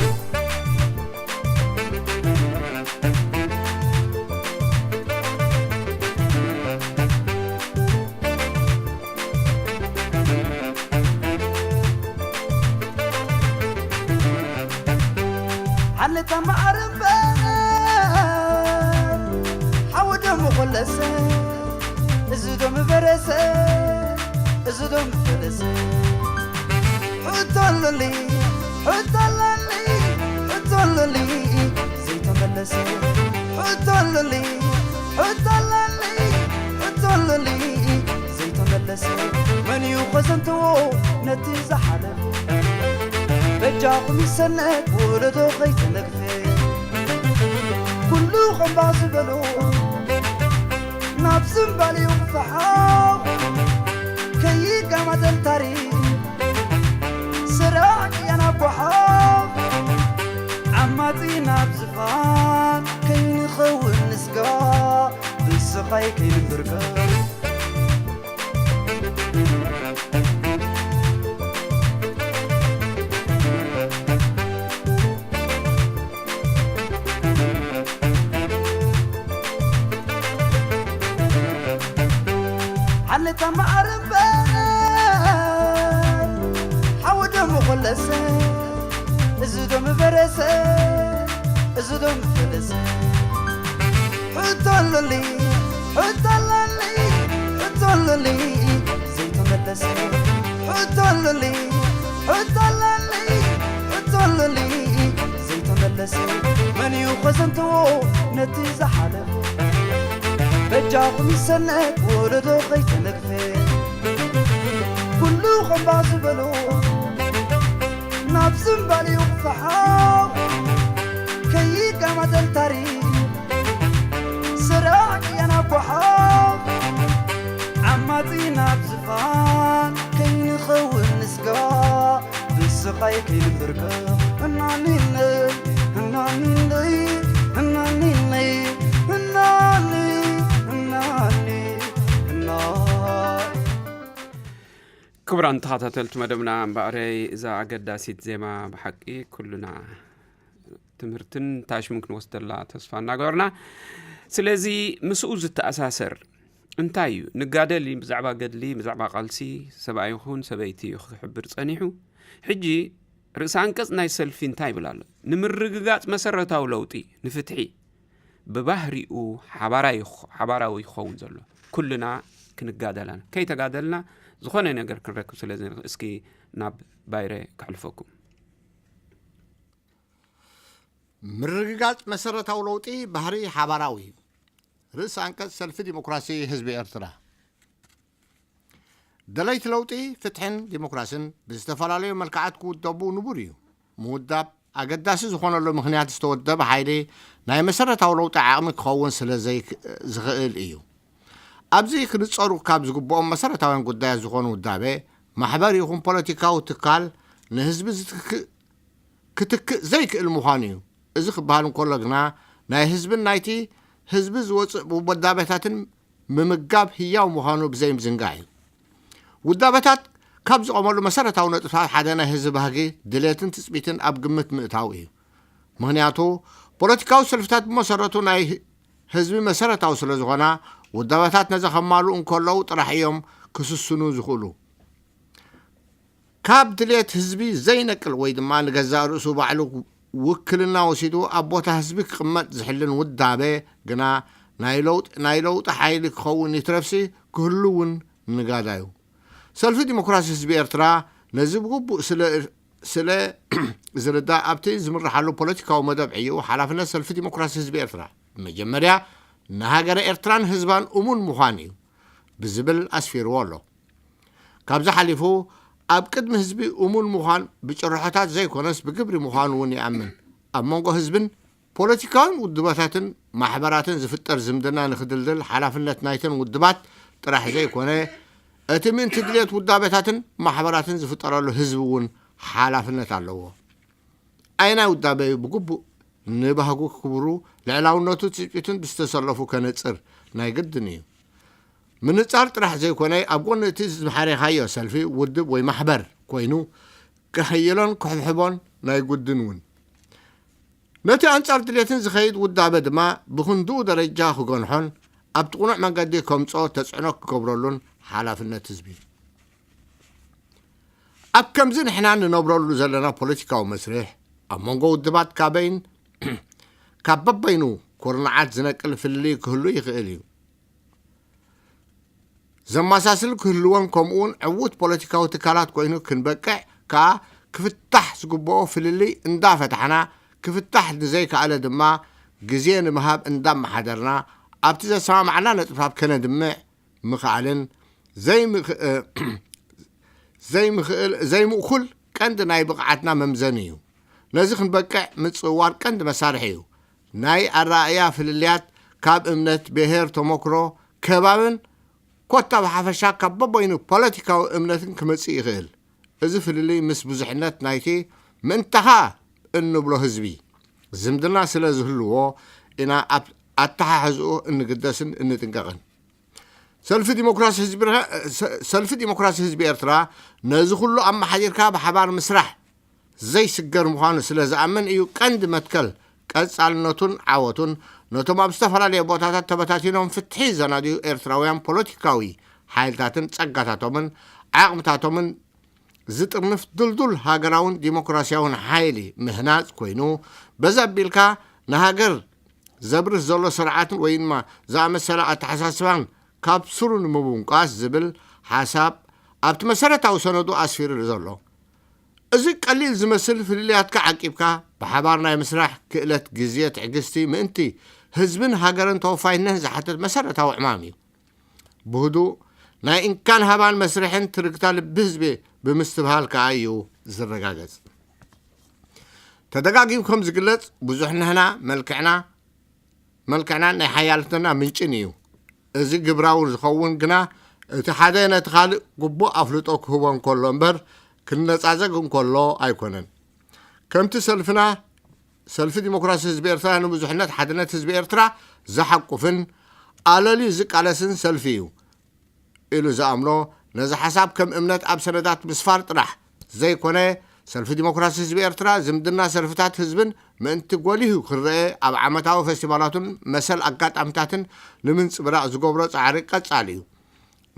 ሓንታ መዓር እምበር ሓወደ መኾለሰ፣ እዚ ዶ ምበረሰ፣ እዚ ዶ ምበረሰ። ሕቶ ኣለኒ፣ ሕቶ ኣለኒ፣ ሕቶ ኣለኒ ዘይተመለሰ። ሕቶ ኣለኒ፣ ሕቶ ኣለኒ፣ ሕቶ ኣለኒ ዘይተመለሰ። መን እዩ ከዘንትዎ ነቲ ዝሓለፈ? በጃኹም ይሰነድ ወለዶ ከይተነግፈ። ኩሉ ኸምባ ዝበሎ ናብ ዝምባል እዩ ክፈሓቕ። ከይጋማተል ታሪኽ ስራሕ ቅያን ኣጓሓቕ። ዓማጺ ናብ ዝፋን ከይንኸውን ንስጋ፣ ብስቓይ ከይንብርቀ። ሓንታ መዓር እምበር ሓወደ መኾለሰ፣ እዚ ዶ ምበረሰ፣ እዚ ዶ ምፈለሰ። ሕቶ ኣለኒ፣ ሕቶ ኣለኒ፣ ሕቶ ኣለኒ ዘይተመለሰ። ሕቶ ኣለኒ፣ ሕቶ ኣለኒ፣ ሕቶ ኣለኒ ዘይተመለሰ። መን እዩ ከዘንትዎ ነቲ ዝሓለፈ? በጃኹም ይሰነድ ወለዶ ከይተነግፈ። ኩሉ ኸምባ ዝበሎ ናብ ዝምባል እዩ ክፈሓቕ። ከይጋማተል ታሪኽ ስራሕ ቅያን ኣጓሓቕ። ዓማጺ ናብ ዝፋን ከይንኸውን ንስጋ፣ ብስቓይ ከይንብርቀ። እናኒነይ፣ እናኒነይ፣ እናኒነይ፣ እናኒ፣ እናኒ፣ እና። ክቡራን ተኸታተልቲ መደብና፣ እምበኣረይ እዛ ኣገዳሲት ዜማ ብሓቂ ኩልና ትምህርትን ታሽሙን ክንወስደላ ተስፋ እናገበርና፣ ስለዚ ምስኡ ዝተኣሳሰር እንታይ እዩ? ንጋደል እዩ፣ ብዛዕባ ገድሊ፣ ብዛዕባ ቃልሲ፣ ሰብኣይ ይኹን ሰበይቲ እዩ ክሕብር ጸኒሑ። ሕጂ ርእሰ ኣንቀጽ ናይ ሰልፊ እንታይ ይብል ኣሎ? ንምርግጋጽ መሰረታዊ ለውጢ፣ ንፍትሒ፣ ብባህሪኡ ሓባራዊ ይኽ-፣ ሓባራዊ ይኸውን ዘሎ፣ ኩልና ክንጋደላን ከይተጋደልና ዝኾነ ነገር ክንረክብ ስለ ዝንኽእል፣ እስኪ ናብ ባይረ ከሕልፈኩም። ምርግጋጽ መሰረታዊ ለውጢ ባህሪ ሓባራዊ እዩ። ርእሲ ኣንቀጽ ሰልፊ ዲሞክራሲ ህዝቢ ኤርትራ። ደለይቲ ለውጢ፣ ፍትሕን ዲሞክራስን ብዝተፈላለዩ መልክዓት ክውደቡ ንቡር እዩ። ምውዳብ ኣገዳሲ ዝኾነሉ ምኽንያት ዝተወደበ ሓይሊ ናይ መሰረታዊ ለውጢ ዓቕሚ ክኸውን ስለ ዘይክ-፣ ዝኽእል እዩ። ኣብዚ ክንጸሩ ካብ ዝግብኦም መሰረታውያን ጉዳያት ዝኾኑ ውዳበ፣ ማሕበር ይኹን ፖለቲካዊ ትካል ንህዝቢ ዝትክእ፣ ክትክእ ዘይክእል ምዃኑ እዩ። እዚ ክበሃል እንከሎ ግና ናይ ህዝብን ናይቲ ህዝቢ ዝወጽእ ውዳበታትን ምምጋብ ህያው ምዃኑ ብዘይምዝንጋዕ እዩ። ውዳበታት ካብ ዝቖመሉ መሰረታዊ ነጥብታት ሓደ ናይ ህዝቢ ባህጊ፣ ድሌትን ትጽቢትን ኣብ ግምት ምእታው እዩ። ምኽንያቱ ፖለቲካዊ ሰልፍታት ብመሰረቱ ናይ ህዝቢ መሰረታዊ ስለ ዝኾና፣ ውዳበታት ነዚ ከማልኡ እንከለዉ ጥራሕ እዮም ክስስኑ ዝኽእሉ። ካብ ድሌት ህዝቢ ዘይነቅል ወይ ድማ ንገዛእ ርእሱ ባዕሉ ውክልና ወሲዱ ኣብ ቦታ ህዝቢ ክቕመጥ ዝሕልን ውዳበ ግና ናይ ለውጥ-፣ ናይ ለውጢ ሓይሊ ክኸውን ይትረፍሲ ክህሉ እውን ንጋዳዩ። ሰልፊ ዲሞክራሲ ህዝቢ ኤርትራ ነዚ ብግቡእ ስለ ስለ ዝርዳእ ኣብቲ ዝምርሓሉ ፖለቲካዊ መደብ ዕይኡ ሓላፍነት ሰልፊ ዲሞክራሲ ህዝቢ ኤርትራ መጀመርያ ንሃገረ ኤርትራን ህዝባን እሙን ምዃን እዩ ብዝብል ኣስፊርዎ ኣሎ። ካብዚ ሓሊፉ ኣብ ቅድሚ ህዝቢ እሙን ምዃን ብጭርሖታት ዘይኮነስ ብግብሪ ምዃኑ እውን ይኣምን። ኣብ መንጎ ህዝብን ፖለቲካውን ውድባታትን ማሕበራትን ዝፍጠር ዝምድና ንክድልድል ሓላፍነት ናይተን ውድባት ጥራሕ ዘይኮነ እቲ ምእንቲ ድልየት ውዳበታትን ማሕበራትን ዝፍጠረሉ ህዝቢ እውን ሓላፍነት ኣለዎ። ኣየናይ ውዳበ እዩ ብግቡእ ንባህጉ ክብሩ ልዕላውነቱ ትጽቢቱን ብዝተሰለፉ ከነጽር ናይ ግድን እዩ። ምንጻር ጥራሕ ዘይኮነ ኣብ ጎኒ እቲ ዝመሓረኻዮ ሰልፊ ውድብ ወይ ማሕበር ኮይኑ ክሕይሎን ክሕብሕቦን ናይ ግድን እውን ነቲ ኣንጻር ድሌትን ዝኸይድ ውዳበ ድማ ብኽንድኡ ደረጃ ክገንሖን ኣብቲ ቅኑዕ መንገዲ ከምጽኦ ተጽዕኖ ክገብረሉን ሓላፍነት ህዝቢ እዩ። ኣብ ከምዚ ንሕና ንነብረሉ ዘለና ፖለቲካዊ መስርሕ ኣብ መንጎ ውድባት ካበይን ካብ በበይኑ ኩርናዓት ዝነቅል ፍልልይ ክህሉ ይኽእል እዩ። ዘመሳስል ክህልወን ከምኡውን ዕዉት ፖለቲካዊ ትካላት ኮይኑ ክንበቅዕ ከኣ ክፍታሕ ዝግብኦ ፍልልይ እንዳፈታሕና ክፍታሕ ንዘይከኣለ ድማ ግዜ ንምሃብ እንዳመሓደርና ኣብቲ ዘሰማማዕና ነጥብታት ከነድምዕ ምኽኣልን ዘይምኽ- ዘይምኽእል ዘይምእኩል ቀንዲ ናይ ብቕዓትና መምዘኒ እዩ። ነዚ ክንበቅዕ ምጽውዋር ቀንዲ መሳርሒ እዩ። ናይ ኣረኣእያ ፍልልያት ካብ እምነት፣ ብሄር፣ ተመክሮ፣ ከባብን ኮታ ብሓፈሻ ካብ በበይኑ ፖለቲካዊ እምነትን ክመጽእ ይኽእል። እዚ ፍልልይ ምስ ብዙሕነት ናይቲ ምእንታኻ እንብሎ ህዝቢ ዝምድና ስለ ዝህልዎ ኢና ኣብ ኣተሓሕዝኡ እንግደስን እንጥንቀቕን። ሰልፊ ዲሞክራሲ ህዝቢ ረ- ሰ- ሰልፊ ዲሞክራሲ ህዝቢ ኤርትራ ነዚ ኩሉ ኣመሓዲርካ ብሓባር ምስራሕ ዘይስገር ምዃኑ ስለ ዝኣምን እዩ ቀንዲ መትከል ቀጻልነቱን ዓወቱን ነቶም ኣብ ዝተፈላለየ ቦታታት ተበታቲኖም ፍትሒ ዘናድዩ ኤርትራውያን ፖለቲካዊ ሓይልታትን ጸጋታቶምን ዓቕምታቶምን ዝጥርንፍ ድልዱል ሃገራውን ዲሞክራሲያውን ሓይሊ ምህናጽ ኮይኑ በዚ ኣቢልካ ንሃገር ዘብርስ ዘሎ ስርዓትን ወይ ድማ ዝኣመሰለ ኣተሓሳስባን ካብ ስሩ ንምብንቋስ ዝብል ሓሳብ ኣብቲ መሰረታዊ ሰነዱ ኣስፊሩ ዘሎ። እዚ ቀሊል ዝመስል ፍልልያትካ ዓቂብካ ብሓባር ናይ ምስራሕ ክእለት ግዜ ትዕግስቲ ምእንቲ ህዝብን ሃገርን ተወፋይነት ዝሓትት መሰረታዊ ዕማም እዩ። ብህዱእ ናይ እንካን ሃባን መስርሕን ትርግታ ልቢ ህዝቢ ብምስትብሃል ከኣ እዩ ዝረጋገጽ። ተደጋጊሙ ከም ዝግለጽ ብዙሕነትና መልክዕና መልክዕናን ናይ ሓያልነትና ምንጭን እዩ። እዚ ግብራዊ ዝኸውን ግና እቲ ሓደ ነቲ ካልእ ግቡእ ኣፍልጦ ክህቦ እንከሎ እምበር ክነጻጸግ እንከሎ ኣይኮነን። ከምቲ ሰልፍና ሰልፊ ዲሞክራሲ ህዝቢ ኤርትራ ንብዙሕነት ሓድነት ህዝቢ ኤርትራ ዝሓቁፍን ኣለልዩ ዝቃለስን ሰልፊ እዩ ኢሉ ዝኣምኖ ነዚ ሓሳብ ከም እምነት ኣብ ሰነዳት ምስፋር ጥራሕ ዘይኮነ ሰልፊ ዲሞክራሲ ህዝቢ ኤርትራ ዝምድና ሰልፍታት ህዝብን ምእንቲ ጎሊሁ ክረአ ኣብ ዓመታዊ ፈስቲቫላቱን መሰል ኣጋጣሚታትን ንምንጽብራቕ ዝገብሮ ጻዕሪ ቀጻሊ እዩ።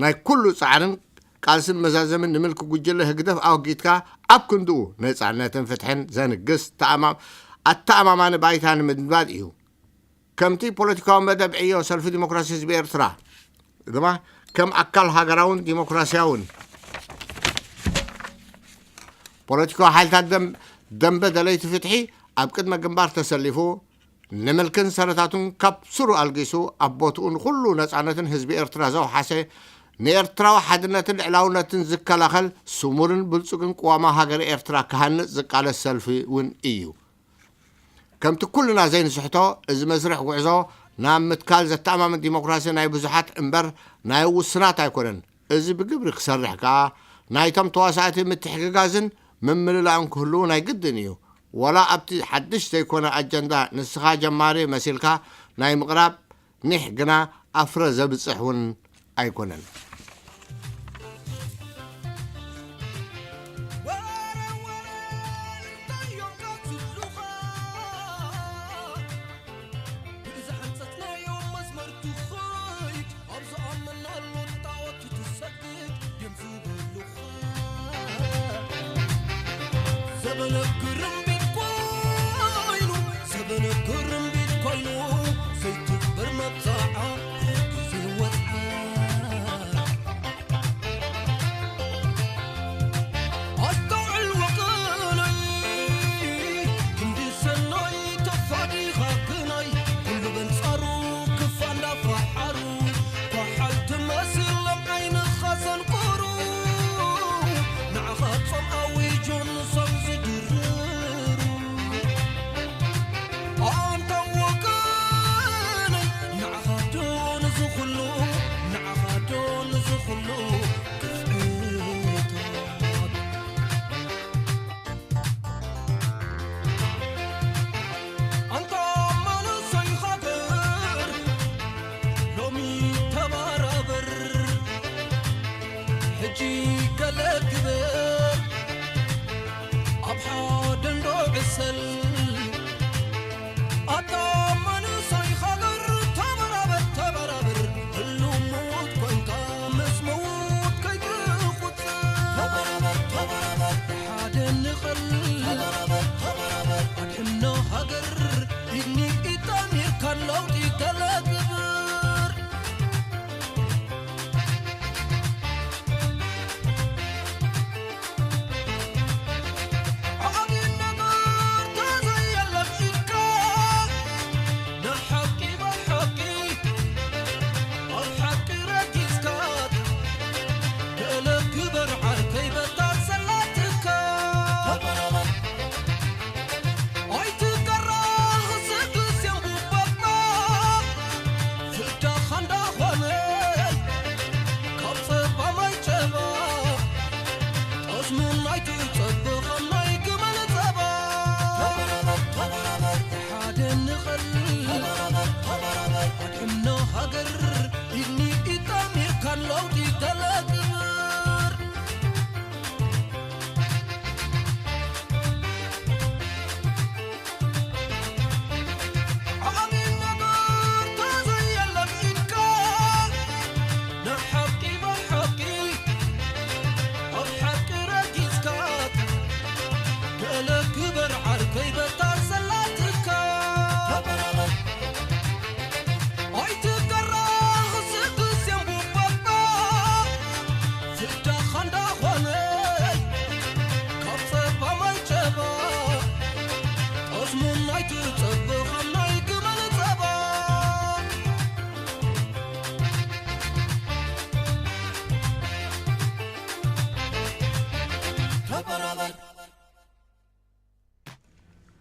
ናይ ኩሉ ጻዕርን ቃልስን መዛዘምን ንምልኪ ጉጅለ ህግደፍ ኣወጊድካ ኣብ ክንድኡ ነጻነትን ፍትሕን ዘንግስ ተኣማ- ኣተኣማማኒ ባይታ ንምድንባድ እዩ። ከምቲ ፖለቲካዊ መደብ ዕዮ ሰልፊ ዲሞክራሲ ህዝቢ ኤርትራ ድማ ከም ኣካል ሃገራውን ዲሞክራሲያውን ፖለቲካዊ ሓይልታት ደም- ደንበ ደለይቲ ፍትሒ ኣብ ቅድመ ግንባር ተሰሊፉ ንምልክን ሰረታቱን ካብ ስሩ ኣልጊሱ ኣብ ቦትኡ ንኹሉ ነጻነትን ህዝቢ ኤርትራ ዘውሓሰ ንኤርትራዊ ሓድነትን ልዕላውነትን ዝከላኸል ስሙርን ብልጹግን ቅዋማ ሃገር ኤርትራ ክሃንጽ ዝቃለስ ሰልፊ እውን እዩ። ከምቲ ኩልና ዘይንስሕቶ እዚ መስርሕ ጉዕዞ ናብ ምትካል ዘተኣማምን ዲሞክራሲ ናይ ብዙሓት እምበር ናይ ውስናት ኣይኮነን። እዚ ብግብሪ ክሰርሕ ከኣ ናይቶም ተዋሳእቲ ምትሕግጋዝን ምምልላእን ክህልዉ ናይ ግድን እዩ። ወላ ኣብቲ ሓድሽ ዘይኮነ ኣጀንዳ ንስኻ ጀማሪ መሲልካ ናይ ምቕራብ ኒሕ ግና ኣፍረ ዘብጽሕ እውን ኣይኮነን።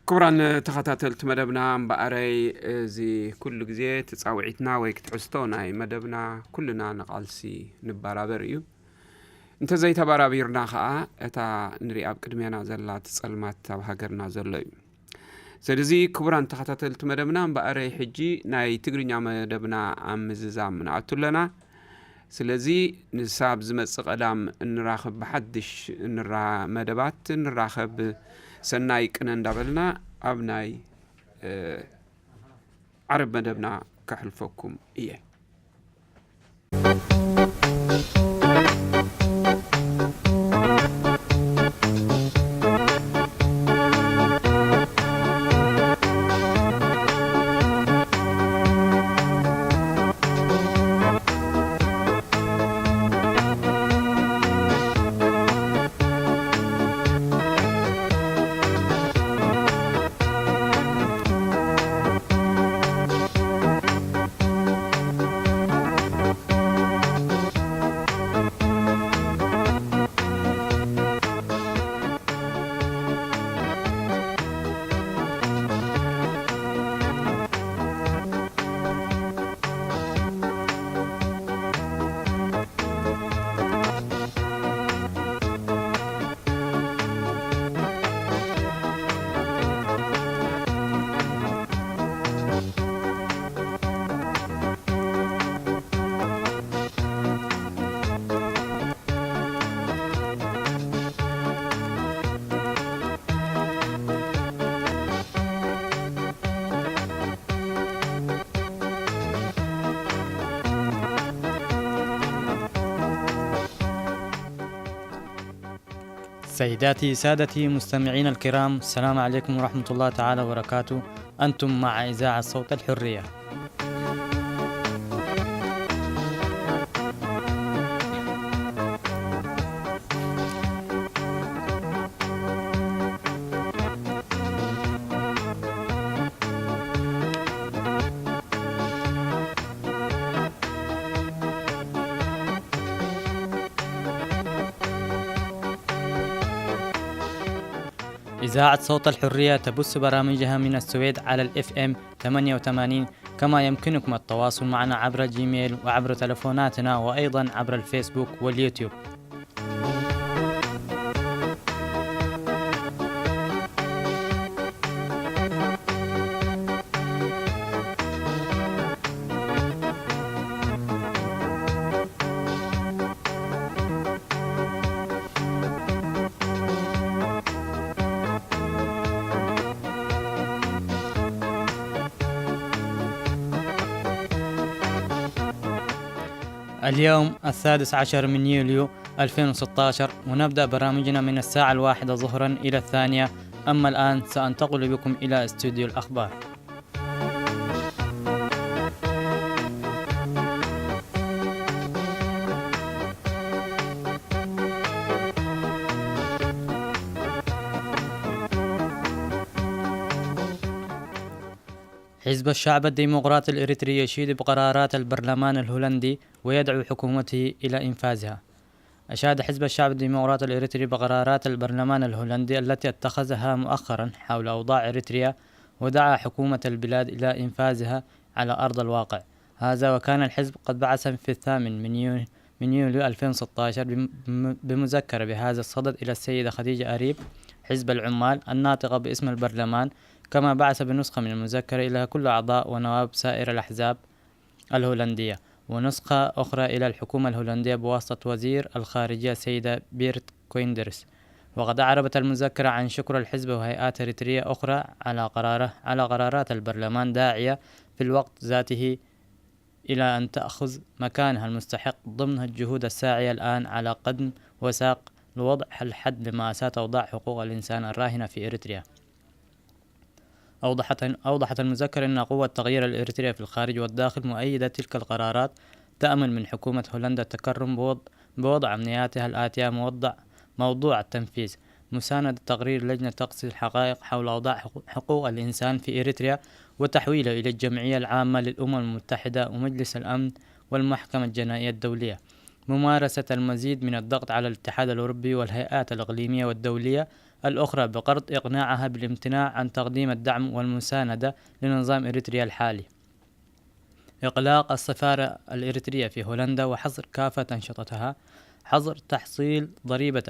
ክቡራን ተኸታተልቲ መደብና፣ እምበኣረይ እዚ ኩሉ ግዜ ትጻውዒትና ወይ ክትሕዝቶ ናይ መደብና ኩልና ንቓልሲ ንበራበር እዩ። እንተዘይተበራቢርና ኸኣ እታ ንሪኣ ኣብ ቅድሜና ዘላ እቲ ጸልማት ኣብ ሃገርና ዘሎ እዩ። ስለዚ ክቡራን ተኸታተልቲ መደብና፣ እምበኣረይ ሕጂ ናይ ትግርኛ መደብና ኣብ ምዝዛም ንኣቱ ኣለና። ስለዚ ንሳብ ዝመጽእ ቀዳም እንራኸብ፣ ብሓድሽ እንራ-፣ መደባት እንራኸብ። ሰናይ ቅነ እንዳበልና ኣብ ናይ፣ እ፣ ዓርብ መደብና ከሕልፈኩም እየ። سيداتي سادتي مستمعينا الكرام، السلام عليكم ورحمة الله تعالى وبركاته. أنتم مع إذاعة صوت الحرية. إذاعة صوت الحرية تبث برامجها من السويد على ال إف إم ثمانية وثمانين، كما يمكنكم التواصل معنا عبر الجيميل وعبر تلفوناتنا وأيضًا عبر الفيسبوك واليوتيوب. اليوم السادس عشر من يوليو ألفين وستاشر، ونبدأ برامجنا من الساعة الواحدة ظهرا إلى الثانية. أما الآن سأنتقل بكم إلى استوديو الأخبار. حزب الشعب الديمقراطي الإريتري يشيد بقرارات البرلمان الهولندي ويدعو حكومته إلى إنفاذها. أشاد حزب الشعب الديمقراطي الإريتري بقرارات البرلمان الهولندي التي اتخذها مؤخرًا حول أوضاع إريتريا، ودعا حكومة البلاد إلى إنفاذها على أرض الواقع. هذا وكان الحزب قد بعث في الثامن من يو-، من يوليو ألفين وستاشر بم-، بم-، بمذكرة بهذا الصدد إلى السيدة خديجة أريب، حزب العمال، الناطقة باسم البرلمان، كما بعث بنسخة من المذكرة إلى كل أعضاء ونواب سائر الأحزاب الهولندية، ونسخة أخرى إلى الحكومة الهولندية بواسطة وزير الخارجية السيدة بيرت كويندرس. وقد أعربت المذكرة عن شكر الحزب وهيئات إريترية أخرى على قراره، على قرارات البرلمان، داعية في الوقت ذاته إلى أن تأخذ مكانها المستحق ضمن الجهود الساعية الآن على قدم وساق لوضع الحد لمأساة أوضاع حقوق الإنسان الراهنة في إريتريا. أوضحت، أوضحت المذكرة أن قوة تغيير الإريتريا في الخارج والداخل مؤيدة تلك القرارات، تأمل من حكومة هولندا التكرم بوض-، بوضع أمنياتها الآتية موضع، موضوع التنفيذ، مساندة تقرير لجنة تقصي الحقائق حول أوضاع حقو-، حقوق الإنسان في إريتريا وتحويله إلى الجمعية العامة للأمم المتحدة ومجلس الأمن والمحكمة الجنائية الدولية، ممارسة المزيد من الضغط على الاتحاد الأوروبي والهيئات الإقليمية والدولية الأخرى بقرض إقناعها بالامتناع عن تقديم الدعم والمساندة لنظام إريتريا الحالي. إغلاق السفارة الإريترية في هولندا وحظر كافة أنشطتها، حظر تحصيل ضريبة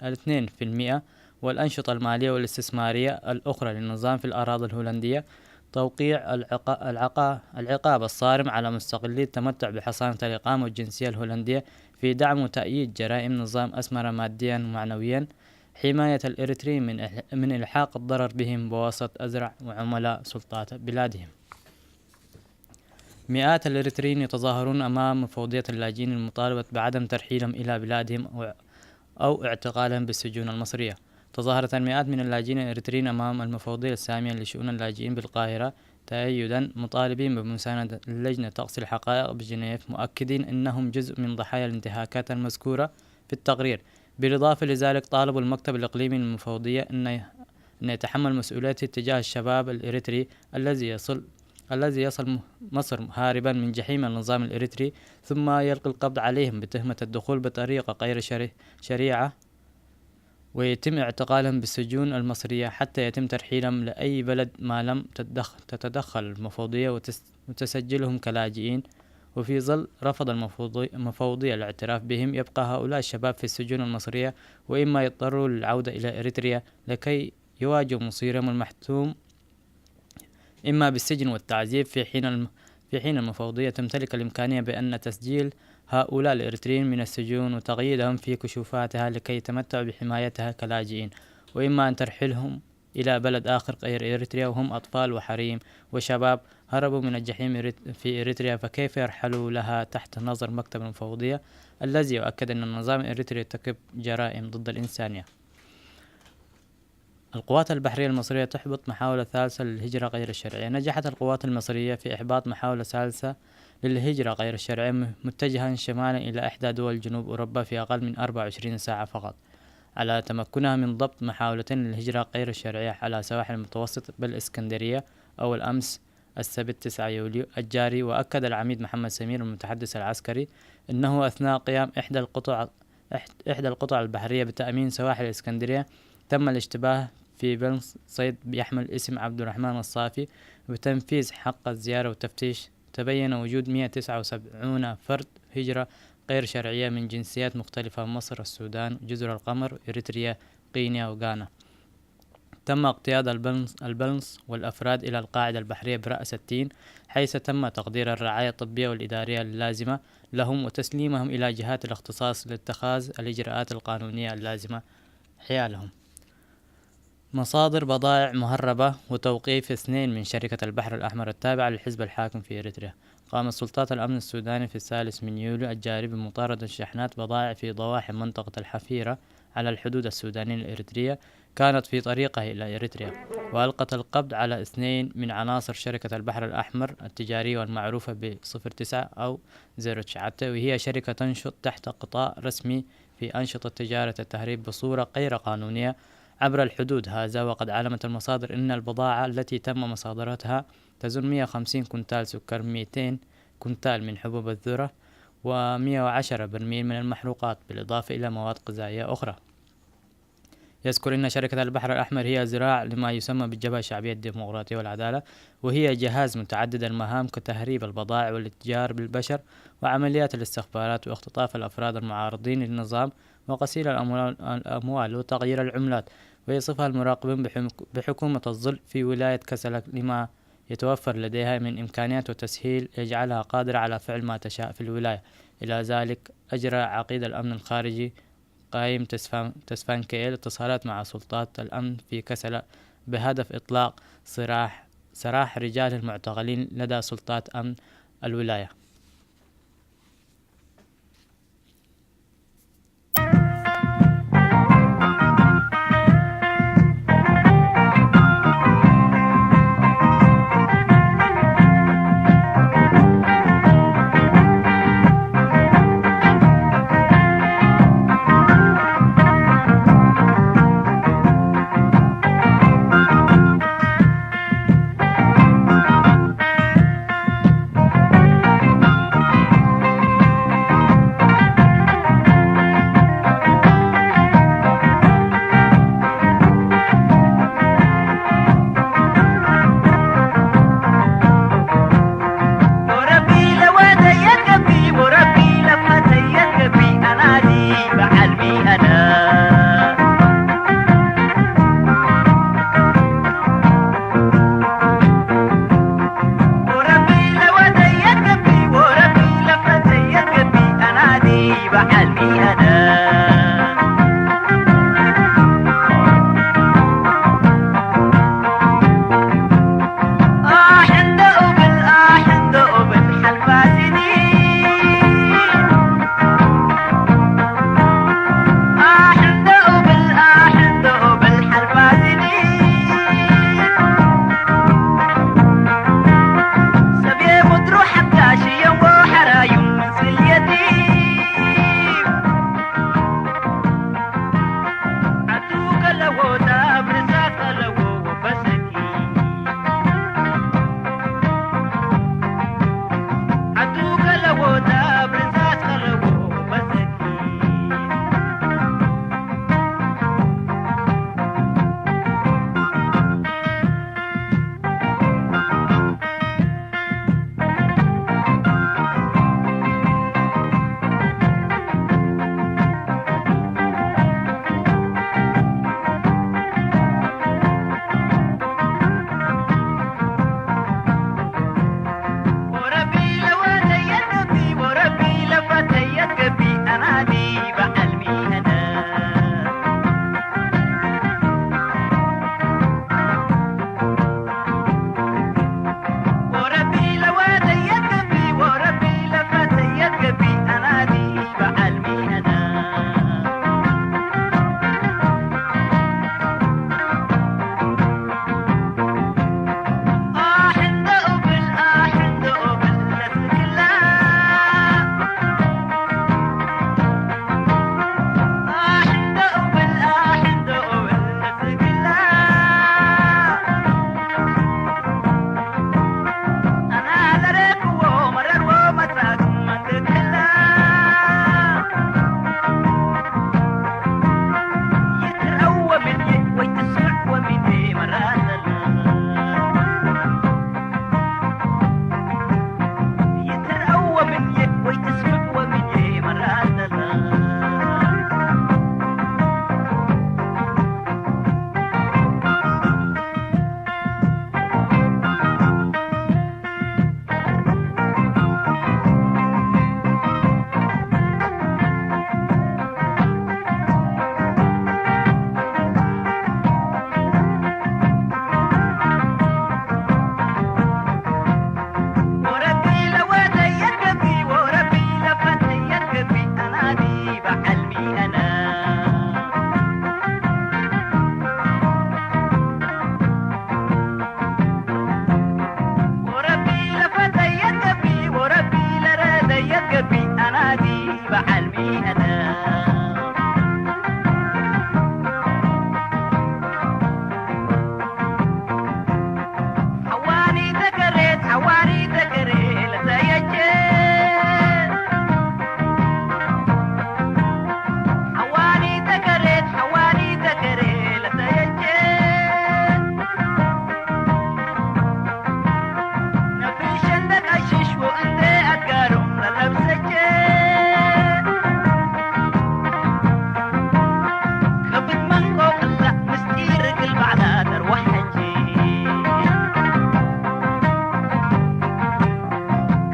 الاثنين في المئة والأنشطة المالية والاستثمارية الأخرى للنظام في الأراضي الهولندية، توقيع العقا- العقا- العقاب الصارم على مستقلي التمتع بحصانة الإقامة والجنسية الهولندية في دعم وتأييد جرائم نظام أسمر ماديا ومعنويا، حماية الإريتريين من إح- من إلحاق الضرر بهم بواسطة أزرع وعملاء سلطات بلادهم. مئات الإريتريين يتظاهرون أمام مفوضية اللاجئين للمطالبة بعدم ترحيلهم إلى بلادهم أو أو اعتقالهم بالسجون المصرية. تظاهرت المئات من اللاجئين الإريتريين أمام المفوضية السامية لشؤون اللاجئين بالقاهرة تأيدا، مطالبين بمساندة اللجنة تقصي الحقائق بجنيف، مؤكدين أنهم جزء من ضحايا الانتهاكات المذكورة في التقرير. بالإضافة لذلك، طالبوا المكتب الإقليمي للمفوضية أن أن يتحمل مسؤوليته تجاه الشباب الإريتري الذي يصل الذي يصل م- مصر هاربا من جحيم النظام الإريتري، ثم يلقي القبض عليهم بتهمة الدخول بطريقة غير شري- شريعة، ويتم اعتقالهم بالسجون المصرية حتى يتم ترحيلهم لأي بلد ما لم تتدخ- تتدخل المفوضية وتس- وتسجلهم كلاجئين. وفي ظل رفض المفوضي- المفوضية الاعتراف بهم، يبقى هؤلاء الشباب في السجون المصرية، وإما يضطروا للعودة إلى إريتريا لكي يواجهوا مصيرهم المحتوم إما بالسجن والتعذيب، في حين الم- في حين المفوضية تمتلك الإمكانية بأن تسجيل هؤلاء الإريتريين من السجون وتقييدهم في كشوفاتها لكي يتمتعوا بحمايتها كلاجئين، وإما أن ترحلهم إلى بلد آخر غير إريتريا، وهم أطفال وحريم وشباب هربوا من الجحيم إريت- في إريتريا، فكيف يرحلوا لها تحت نظر مكتب المفوضية الذي يؤكد أن النظام الإريتري يرتكب جرائم ضد الإنسانية؟ القوات البحرية المصرية تحبط محاولة ثالثة للهجرة غير الشرعية. نجحت القوات المصرية في إحباط محاولة ثالثة للهجرة غير الشرعية، م- متجها شمالا إلى إحدى دول جنوب أوروبا في أقل من أربعة وعشرين ساعة فقط، على تمكنها من ضبط محاولتين للهجرة غير الشرعية على سواحل المتوسط بالإسكندرية أول أمس السبت تسعة يوليو الجاري. وأكد العميد محمد سمير، المتحدث العسكري، أنه أثناء قيام إحدى القطع إحدى القطع البحرية بتأمين سواحل الإسكندرية، تم الاشتباه في بلص صيد بيحمل اسم عبد الرحمن الصافي. بتنفيذ حق الزيارة والتفتيش، تبين وجود مئة وتسعة وسبعين فرد هجرة غير شرعية من جنسيات مختلفة: مصر، السودان، جزر القمر، إريتريا، غينيا وغانا. تم اقتياد البلنس، البلنس والأفراد إلى القاعدة البحرية برأس التين، حيث تم تقدير الرعاية الطبية والإدارية اللازمة لهم وتسليمهم إلى جهات الاختصاص لاتخاذ الإجراءات القانونية اللازمة حيالهم. مصادر بضائع مهربة وتوقيف اثنين من شركة البحر الأحمر التابعة للحزب الحاكم في إريتريا. قامت سلطات الأمن السوداني في الثالث من يوليو الجاري بمطاردة شحنات بضائع في ضواحي منطقة الحفيرة على الحدود السودانية الإريترية، كانت في طريقها إلى إريتريا، وألقت القبض على اثنين من عناصر شركة البحر الأحمر التجارية والمعروفة ب صفر تسعة أو زيرو تسعة، وهي شركة تنشط تحت قطاع رسمي في أنشطة تجارة التهريب بصورة غير قانونية عبر الحدود هذا. وقد علمت المصادر أن البضاعة التي تم مصادرتها تزن مئة وخمسين كنتال سكر، مئتين كنتال من حبوب الذرة، ومئة وعشرة برميل من المحروقات، بالإضافة إلى مواد غذائية أخرى. يذكر أن شركة البحر الأحمر هي ذراع لما يسمى بالجبهة الشعبية الديمقراطية والعدالة، وهي جهاز متعدد المهام كتهريب البضائع والاتجار بالبشر وعمليات الاستخبارات واختطاف الأفراد المعارضين للنظام وغسيل الأموال، الأموال وتغيير العملات. ويصفها المراقبون بحم- بحكومة الظل في ولاية كسلة لما يتوفر لديها من إمكانيات وتسهيل يجعلها قادرة على فعل ما تشاء في الولاية. إلى ذلك، أجرى عقيد الأمن الخارجي قايم تسفان-، تسفانكيل اتصالات مع سلطات الأمن في كسلة بهدف إطلاق سراح، سراح رجال المعتقلين لدى سلطات أمن الولاية. أنا. حواني تكريت، حواني تكريت، لتيجي. حواني تكريت، حواني تكريت، لتيجي. نبي شندك الشش وانت أتقارم لنفسك. ከብድ መንቆቕላ ምስጢር ግልባዕላ ተርዋሕ ሕጂ።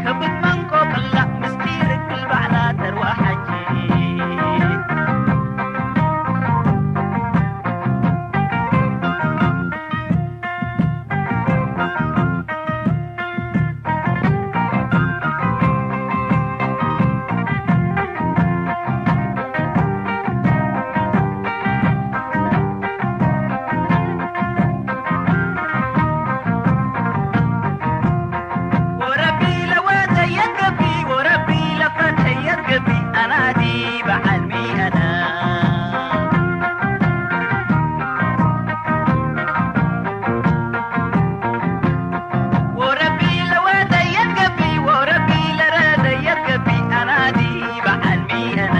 ከብድ መንቆቕላ ምስጢር ግልባዕላ ተርዋሕ ሕጂ። ወረቢ ለወደየት ገቢ፣ ወረቢ ለፈተየት ገቢ፣ ኣናዲ በዓልሚ ኣና። ወረቢ ለወደየት ገቢ፣ ወረቢ ለረደየት ገቢ፣ ኣናዲ በዓልሚ ኣና።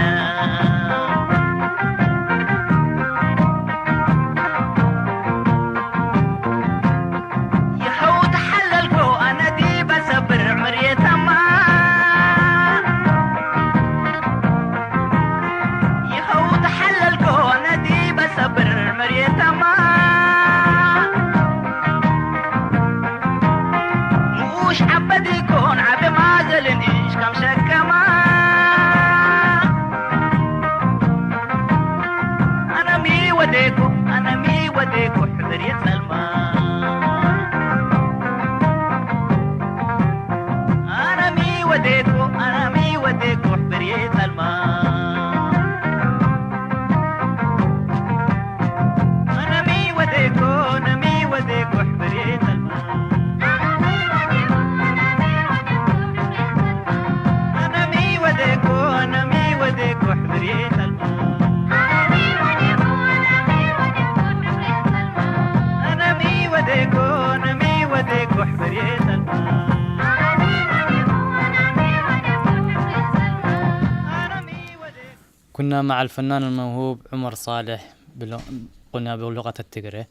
ይኸው ተሓለልኮ ኣነዲ በሰብር ምርየተማ። ይኸው ተሓለልኮ ኣነዲ በሰብር ምርየተማ። ንኡሽ ዓበዲ ኮን ዓበማ ዘልን እሽ ከም ሸከማ። ኣነሚ ወደኮ፣ ኣነሚ ወደኮ ሕብር የጸልማ። ኣነሚ ወደኮ፣ ኣነሚ ወደኮ ሕብር የጸልማ። ኣነሚ ወደኮ፣ ኣነሚ ወደኮ ሕብር የጸልማ። ኣነሚ ወደኮ፣ ኣነሚ ወደኮ ሕብር የጸልማ። ኣነሚ ወደኮ፣ ኣነሚ ወደኮ ሕብር የጸልማ። ኣነሚ ወደኮ። كنا مع الفنان الموهوب عمر صالح بلو-، قلنا بلغة التيغري.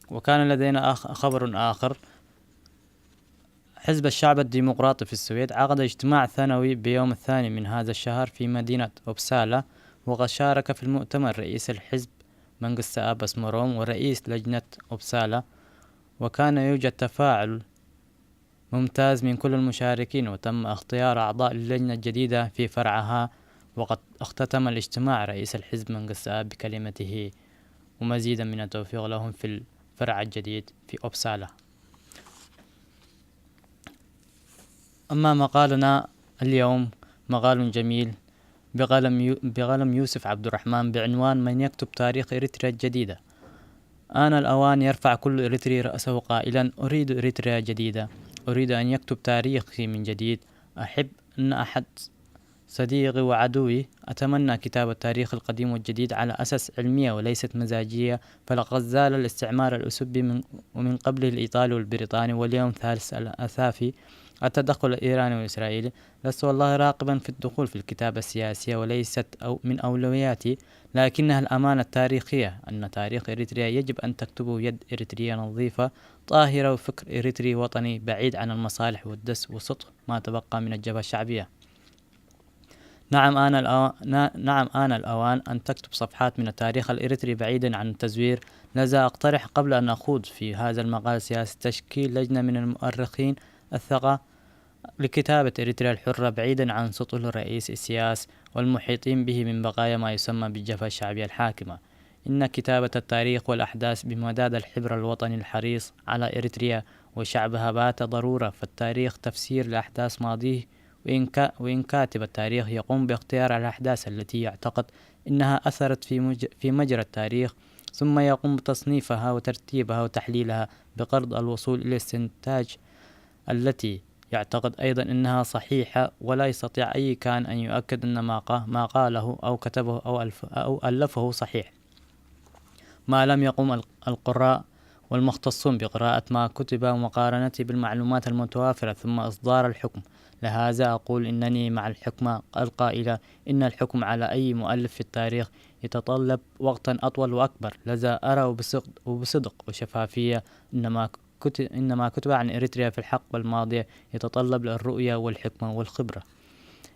وكان لدينا آخ-، خبر آخر. حزب الشعب الديمقراطي في السويد عقد اجتماع ثانوي بيوم الثاني من هذا الشهر في مدينة أوبسالا، وقد شارك في المؤتمر رئيس الحزب منقس أبس مروم ورئيس لجنة أوبسالا، وكان يوجد تفاعل ممتاز من كل المشاركين، وتم اختيار أعضاء اللجنة الجديدة في فرعها. وقد اختتم الاجتماع رئيس الحزب منقس أب بكلمته ومزيدا من التوفيق لهم في الفرع الجديد في أوبسالا. أما مقالنا اليوم مقال جميل بقلم يو-، بقلم يوسف عبد الرحمن بعنوان: من يكتب تاريخ إريتريا الجديدة؟ آن الأوان يرفع كل إريتري رأسه قائلا: أريد إريتريا جديدة، أريد أن يكتب تاريخي من جديد. أحب أن أحد صديقي وعدوي، أتمنى كتابة التاريخ القديم والجديد على أسس علمية وليست مزاجية، فلقد زال الاستعمار الأسبي من، ومن قبله الإيطالي والبريطاني، واليوم ثالث الأثافي التدخل الإيراني والإسرائيلي. لست والله راغبا في الدخول في الكتابة السياسية وليست أو من أولوياتي، لكنها الأمانة التاريخية أن تاريخ إريتريا يجب أن تكتبه يد إريترية نظيفة طاهرة وفكر إريتري وطني بعيد عن المصالح والدس وسطح ما تبقى من الجبهة الشعبية. نعم، آن الأو-، نا-، نعم، آن الأوان أن تكتب صفحات من التاريخ الإريتري بعيدا عن التزوير. لذا أقترح قبل أن أخوض في هذا المقال السياسي تشكيل لجنة من المؤرخين الثقة لكتابة إريتريا الحرة بعيدا عن سطل الرئيس إسياس والمحيطين به من بقايا ما يسمى بالجبهة الشعبية الحاكمة. إن كتابة التاريخ والأحداث بمداد الحبر الوطني الحريص على إريتريا وشعبها بات ضرورة، فالتاريخ تفسير لأحداث ماضيه، وإن كا-، وإن كاتب التاريخ يقوم باختيار الأحداث التي يعتقد إنها أثرت في مج-، في مجرى التاريخ، ثم يقوم بتصنيفها وترتيبها وتحليلها بغرض الوصول إلى استنتاج التي يعتقد أيضًا أنها صحيحة، ولا يستطيع أي كان أن يؤكد أن ما قا-، ما قاله أو كتبه أو ألف-، أو ألفه صحيح، ما لم يقم ال-، القراء والمختصون بقراءة ما كتب ومقارنته بالمعلومات المتوافرة ثم إصدار الحكم. لهذا أقول إنني مع الحكمة القائلة إن الحكم على أي مؤلف في التاريخ يتطلب وقتا أطول وأكبر، لذا أرى وبصدق، وبصدق وشفافية إن ما كت-، إن ما كتب عن إريتريا في الحقبة الماضية يتطلب الرؤية والحكمة والخبرة.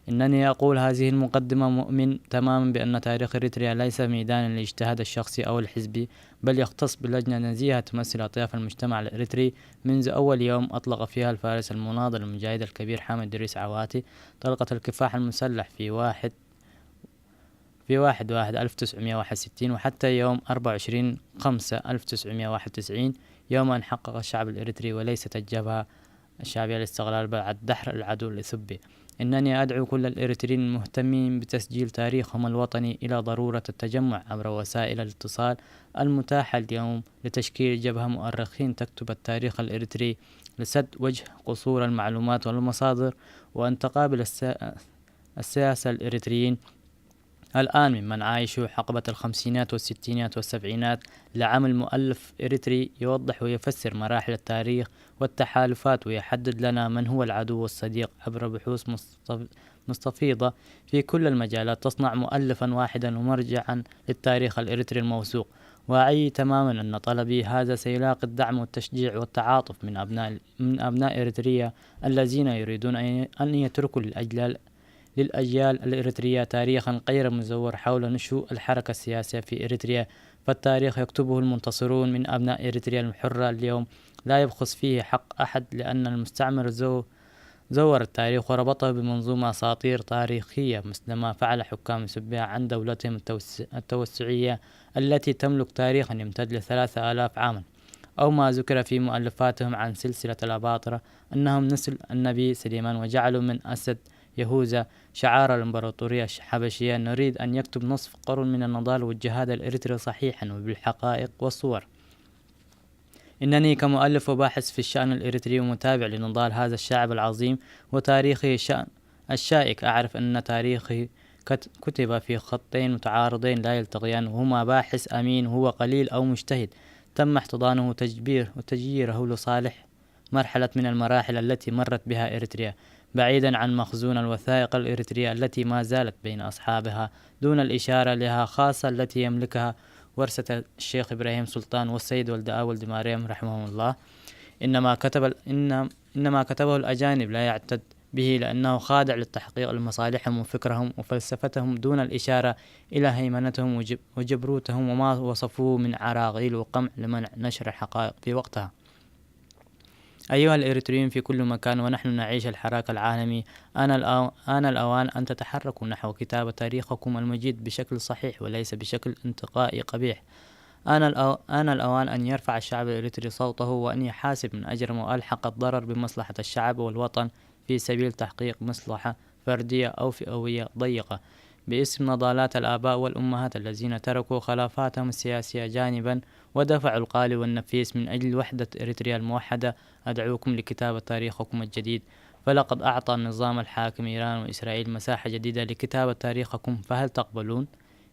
إنني أقول هذه المقدمة مؤمن تماما بأن تاريخ إريتريا ليس ميدانا للاجتهاد الشخصي أو الحزبي، بل يختص بلجنة نزيهة تمثل أطياف المجتمع الإريتري منذ أول يوم أطلق فيها الفارس المناضل المجاهد الكبير حامد إدريس عواتي طلقة الكفاح المسلح في واحد في واحد واحد ألف تسعمية واحد وستين وحتى يوم أربعة وعشرين خمسة ألف تسعمية واحد وتسعين، يوم أن حقق الشعب الإريتري وليست الجبهة الشعبية الاستقلال بعد دحر العدو الإثيوبي. إنني أدعو كل الإريتريين المهتمين بتسجيل تاريخهم الوطني إلى ضرورة التجمع عبر وسائل الاتصال المتاحة اليوم لتشكيل جبهة مؤرخين تكتب التاريخ الإريتري لسد وجه قصور المعلومات والمصادر، وأن تقابل الس-، الساسة الإريتريين الآن ممن عايشوا حقبة الخمسينات والستينات والسبعينات لعمل مؤلف إريتري يوضح ويفسر مراحل التاريخ والتحالفات، ويحدد لنا من هو العدو والصديق عبر بحوث مستف-، مستفيضة في كل المجالات، تصنع مؤلفا واحدا ومرجعا للتاريخ الإريتري الموثوق. وأعي تماما أن طلبي هذا سيلاقي الدعم والتشجيع والتعاطف من أبناء، من أبناء إريتريا الذين يريدون أن، أن يتركوا للأجيال للأجيال الإريترية تاريخا غير مزور حول نشوء الحركة السياسية في إريتريا، فالتاريخ يكتبه المنتصرون من أبناء إريتريا الحرة اليوم، لا يبخس فيه حق أحد، لأن المستعمر زو-، زور التاريخ وربطه بمنظومة أساطير تاريخية، مثل ما فعل حكام سبيا عن دولتهم التوس-، التوسعية التي تملك تاريخا يمتد لثلاثة آلاف عاما، أو ما ذكر في مؤلفاتهم عن سلسلة الأباطرة أنهم نسل النبي سليمان وجعلوا من أسد يهوذا شعار الإمبراطورية الحبشية. نريد أن يكتب نصف قرن من النضال والجهاد الإريتري صحيحا وبالحقائق والصور. إنني كمؤلف وباحث في الشأن الإريتري ومتابع لنضال هذا الشعب العظيم وتاريخه الشأن الشائك، أعرف أن تاريخه كت-، كتب في خطين متعارضين لا يلتقيان، وهما باحث أمين هو قليل أو مجتهد تم احتضانه وتجبير-، وتجييره لصالح مرحلة من المراحل التي مرت بها إريتريا، بعيدا عن مخزون الوثائق الإريترية التي ما زالت بين أصحابها دون الإشارة لها، خاصة التي يملكها ورثة الشيخ إبراهيم سلطان والسيد ولد آ ولد مريم رحمهم الله. إنما كتب ال-، إن-، إنما كتبه الأجانب لا يعتد به، لأنه خاضع للتحقيق لمصالحهم وفكرهم وفلسفتهم دون الإشارة إلى هيمنتهم وجب-، وجبروتهم وما وصفوه من عراقيل وقمع لمنع نشر الحقائق في وقتها. أيها الإريتريون في كل مكان، ونحن نعيش الحراك العالمي، آن الأو-، آن الأوان أن تتحركوا نحو كتابة تاريخكم المجيد بشكل صحيح وليس بشكل انتقائي قبيح. آن الأو-، آن الأوان أن يرفع الشعب الإريتري صوته، وأن يحاسب من أجرم وألحق الضرر بمصلحة الشعب والوطن في سبيل تحقيق مصلحة فردية أو فئوية ضيقة، باسم نضالات الآباء والأمهات الذين تركوا خلافاتهم السياسية جانبا ودفعوا الغالي والنفيس من أجل وحدة إريتريا الموحدة. أدعوكم لكتابة تاريخكم الجديد، فلقد أعطى النظام الحاكم إيران وإسرائيل مساحة جديدة لكتابة تاريخكم، فهل تقبلون؟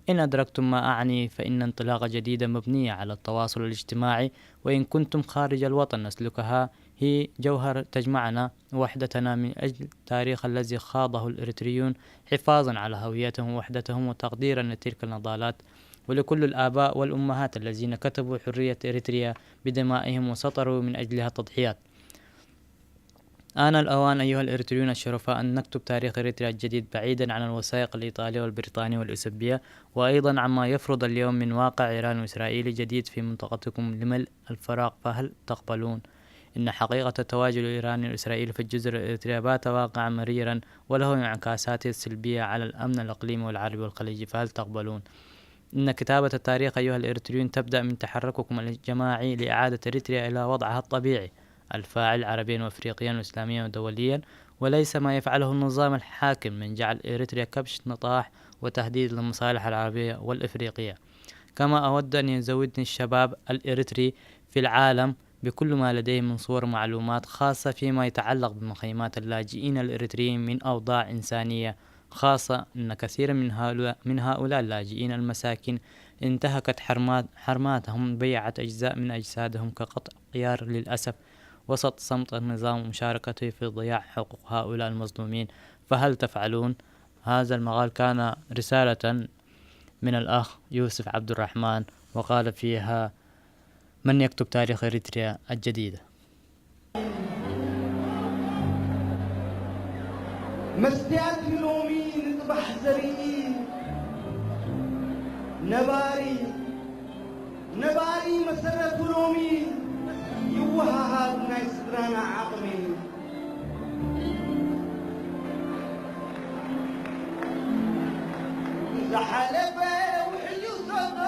إن أدركتم ما أعني، فإن انطلاقة جديدة مبنية على التواصل الاجتماعي، وإن كنتم خارج الوطن نسلكها، هي جوهر تجمعنا ووحدتنا من أجل التاريخ الذي خاضه الإريتريون، حفاظا على هويتهم ووحدتهم وتقديرا لتلك النضالات، ولكل الآباء والأمهات الذين كتبوا حرية إريتريا بدمائهم وسطروا من أجلها التضحيات. آن الأوان أيها الإريتريون الشرفاء أن نكتب تاريخ إريتريا الجديد بعيدا عن الوثائق الإيطالية والبريطانية والأوسبية، وأيضا عما يفرض اليوم من واقع إيراني وإسرائيلي جديد في منطقتكم لملء الفراغ، فهل تقبلون؟ إن حقيقة التواجد الإيراني والإسرائيلي في الجزر الإريترية بات واقعا مريرا، وله انعكاساته السلبية على الأمن الإقليمي والعربي والخليجي، فهل تقبلون؟ إن كتابة التاريخ أيها الإريتريون تبدأ من تحرككم الجماعي لإعادة إريتريا إلى وضعها الطبيعي الفاعل عربيا وأفريقيا وإسلاميا ودوليا، وليس ما يفعله النظام الحاكم من جعل إريتريا كبش نطاح وتهديد للمصالح العربية والإفريقية. كما أود أن يزودني الشباب الإريتري في العالم بكل ما لديه من صور معلومات خاصة فيما يتعلق بمخيمات اللاجئين الإريتريين من أوضاع إنسانية، خاصة أن كثيرا من هؤلاء، من هؤلاء اللاجئين المساكين انتهكت حرمات-، حرماتهم، بيعت أجزاء من أجسادهم كقطع غيار للأسف، وسط صمت النظام ومشاركته في ضياع حقوق هؤلاء المظلومين. فهل تفعلون؟ هذا المقال كان رسالة من الأخ يوسف عبد الرحمن، وقال فيها: من يكتب تاريخ إريتريا الجديدة؟ መስትያት ሎሚ ንጽባሕ ዘርኢ ነባሪ ነባሪ መሰረቱ ሎሚ ይወሃሃድ ናይ ስድራና ዓቕሚ። ዝሓለፈ ውሕዩ ዘሎ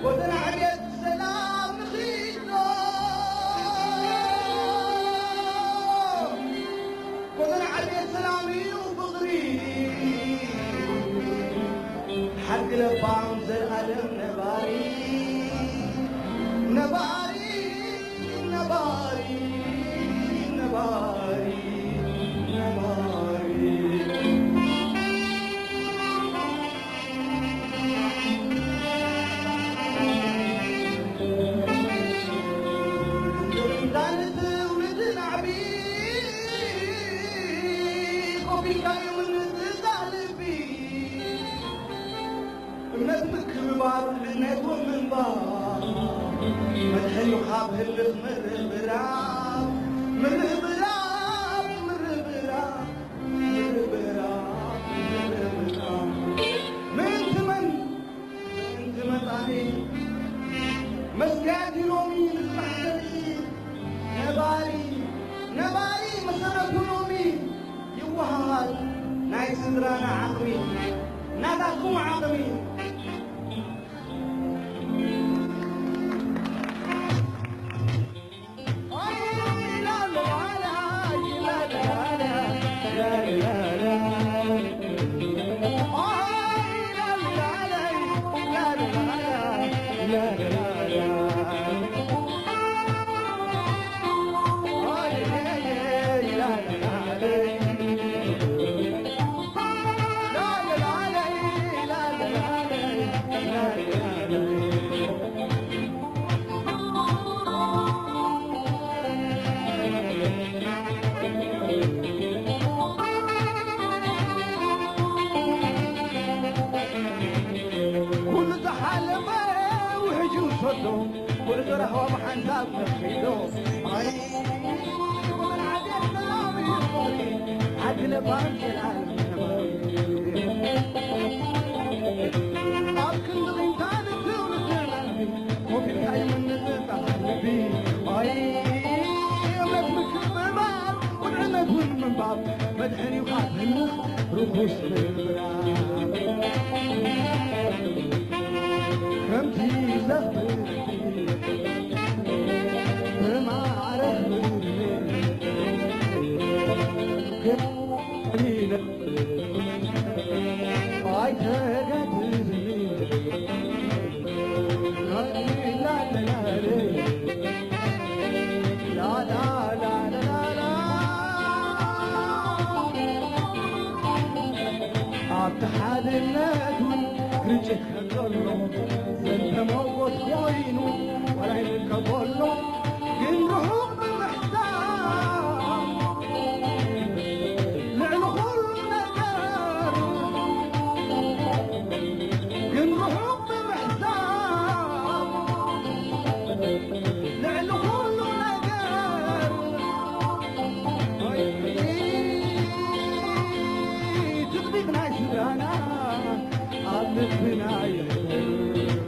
ጎደና ዕቤት ሰላም ንኺዶ። ጎደና ዕቤት ሰላም እዩ ፍቕሪ። ሓቂ ለባም ዘልኣለም ነባሪ፣ ነባሪ፣ ነባሪ፣ ነባሪ፣ ነባሪ። እምነት ምክብባር፣ እምነት ወምንባር፣ መድሕን እዩ ካብ ህልኽ ምርብራብ፣ ምርብራብ፣ ምርብራብ፣ ምርብራብ፣ ምርብራብ። ምእንቲ መን? ምእንቲ መጻኢ። መስትያት እዩ ሎሚ ንጽባሕ ዘርኢ ነባሪ፣ ነባሪ መሰረቱ ሎሚ ይወሃሃድ ናይ ስድራና ዓቕሚ፣ ናታትኩም ዓቕሚ። ኩሉ ዝሓለፈ ውሕጅ ይውሰዶ፣ ኩሉ ዝረኽቦ ብሓንሳብ ነኺዶ። ኣይ፣ ዓዲ ለባም ዘልኣለም ነባሪ። ኣብ ክንዲ ቂምታ ንትውልዲ መናቢ፣ ኮፍ ኢልካ ይምንዝጻ ልቢ። ኣይ፣ እምነት ምክብባር፣ ቁልዕነት እውን ምንባብ፣ መድሕን እዩ ካብ ህልኽ ርኹስ ምብራር። ከምቲ ዘኽብር ብማዕረ ክብር ግን ኣብቲ ሓድነቱ ርጭት ከም ዘሎ ዘንተ መጎት ኮይኑ ዋላ ይርከብ ኣሎ ግን ርሑቕ ብምሕሳብ ልዕሊ ኩሉ ነገር ግን ርሑቕ ብምሕሳብ ልዕሊ ኩሉ ነገር ትጽቢት ናይ ስድራና ኣብ ልብና ይሕደር።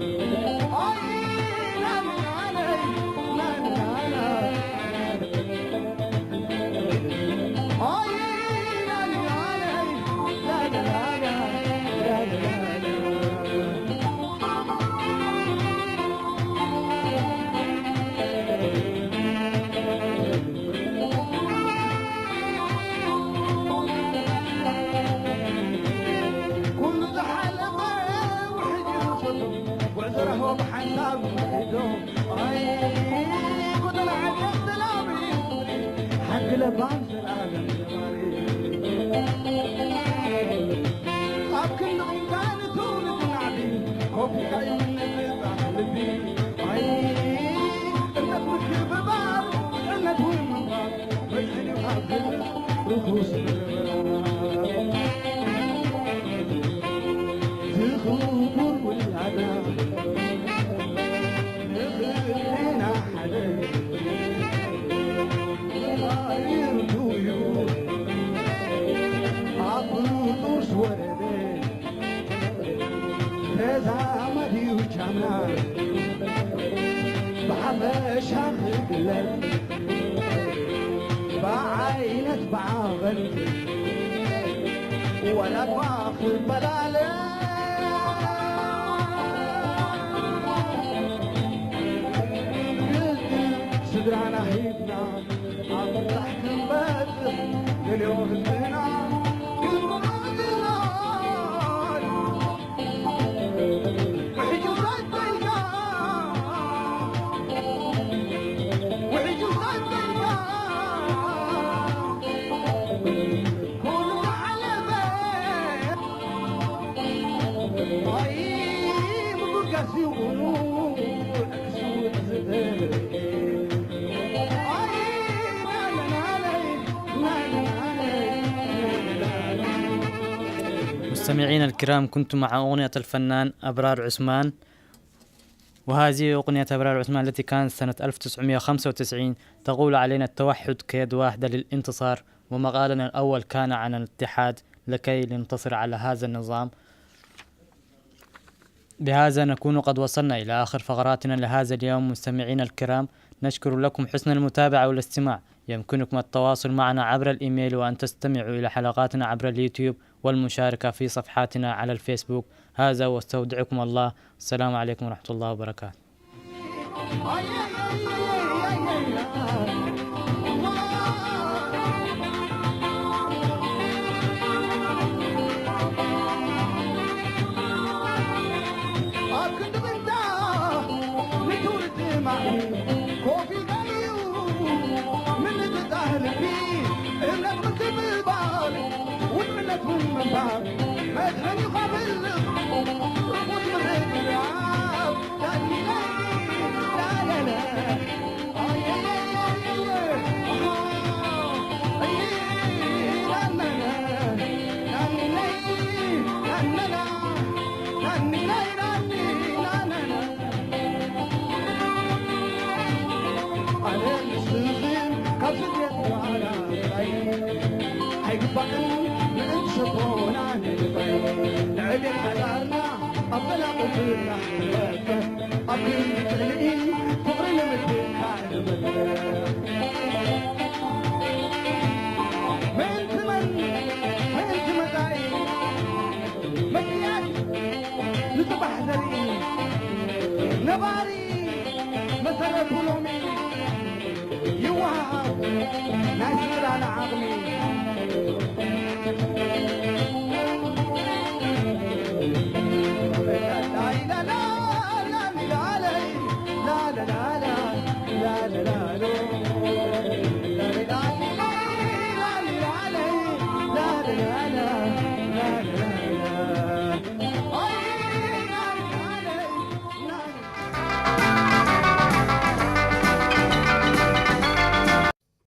ኣብ ክንዲ ቂምካ ንትውልዲ ናዕቢ፣ ኮፍ ኢልካ ይምነጽ ጻሕ ልቢ። ኣይ፣ እምነት ምክብባር፣ ጥዕነት እውን ምንባር፣ መድሕን እዩ ካብ ዝብል ርኩስ ምርምራር። ዝኽቡር ውላዳ ንኽልቴና ሓደ ይርዱ እዩ ኣብ ጡርስ ወረደ ተዛማዲ እዩ ቻምና ብሓፈሻ ክግለል ብዓይነት ብዓቐን ወላ እኳ ክፈላለ ግልጽ ስድራና ሂብና ኣብ ምብጻሕ ክንበጽሕ ንልዮ ህዝብና ግቡእ ዝናድ። مستمعينا الكرام، كنتم مع أغنية الفنان أبرار عثمان، وهذه أغنية أبرار عثمان التي كانت سنة ألف وتسعمية وخمسة وتسعين تقول علينا: التوحد كيد واحدة للانتصار، ومقالنا الأول كان عن الاتحاد لكي ننتصر على هذا النظام. بهذا نكون قد وصلنا إلى آخر فقراتنا لهذا اليوم. مستمعينا الكرام، نشكر لكم حسن المتابعة والاستماع. يمكنكم التواصل معنا عبر الإيميل، وأن تستمعوا إلى حلقاتنا عبر اليوتيوب والمشاركة في صفحاتنا على الفيسبوك. هذا، واستودعكم الله. السلام عليكم ورحمة الله وبركاته.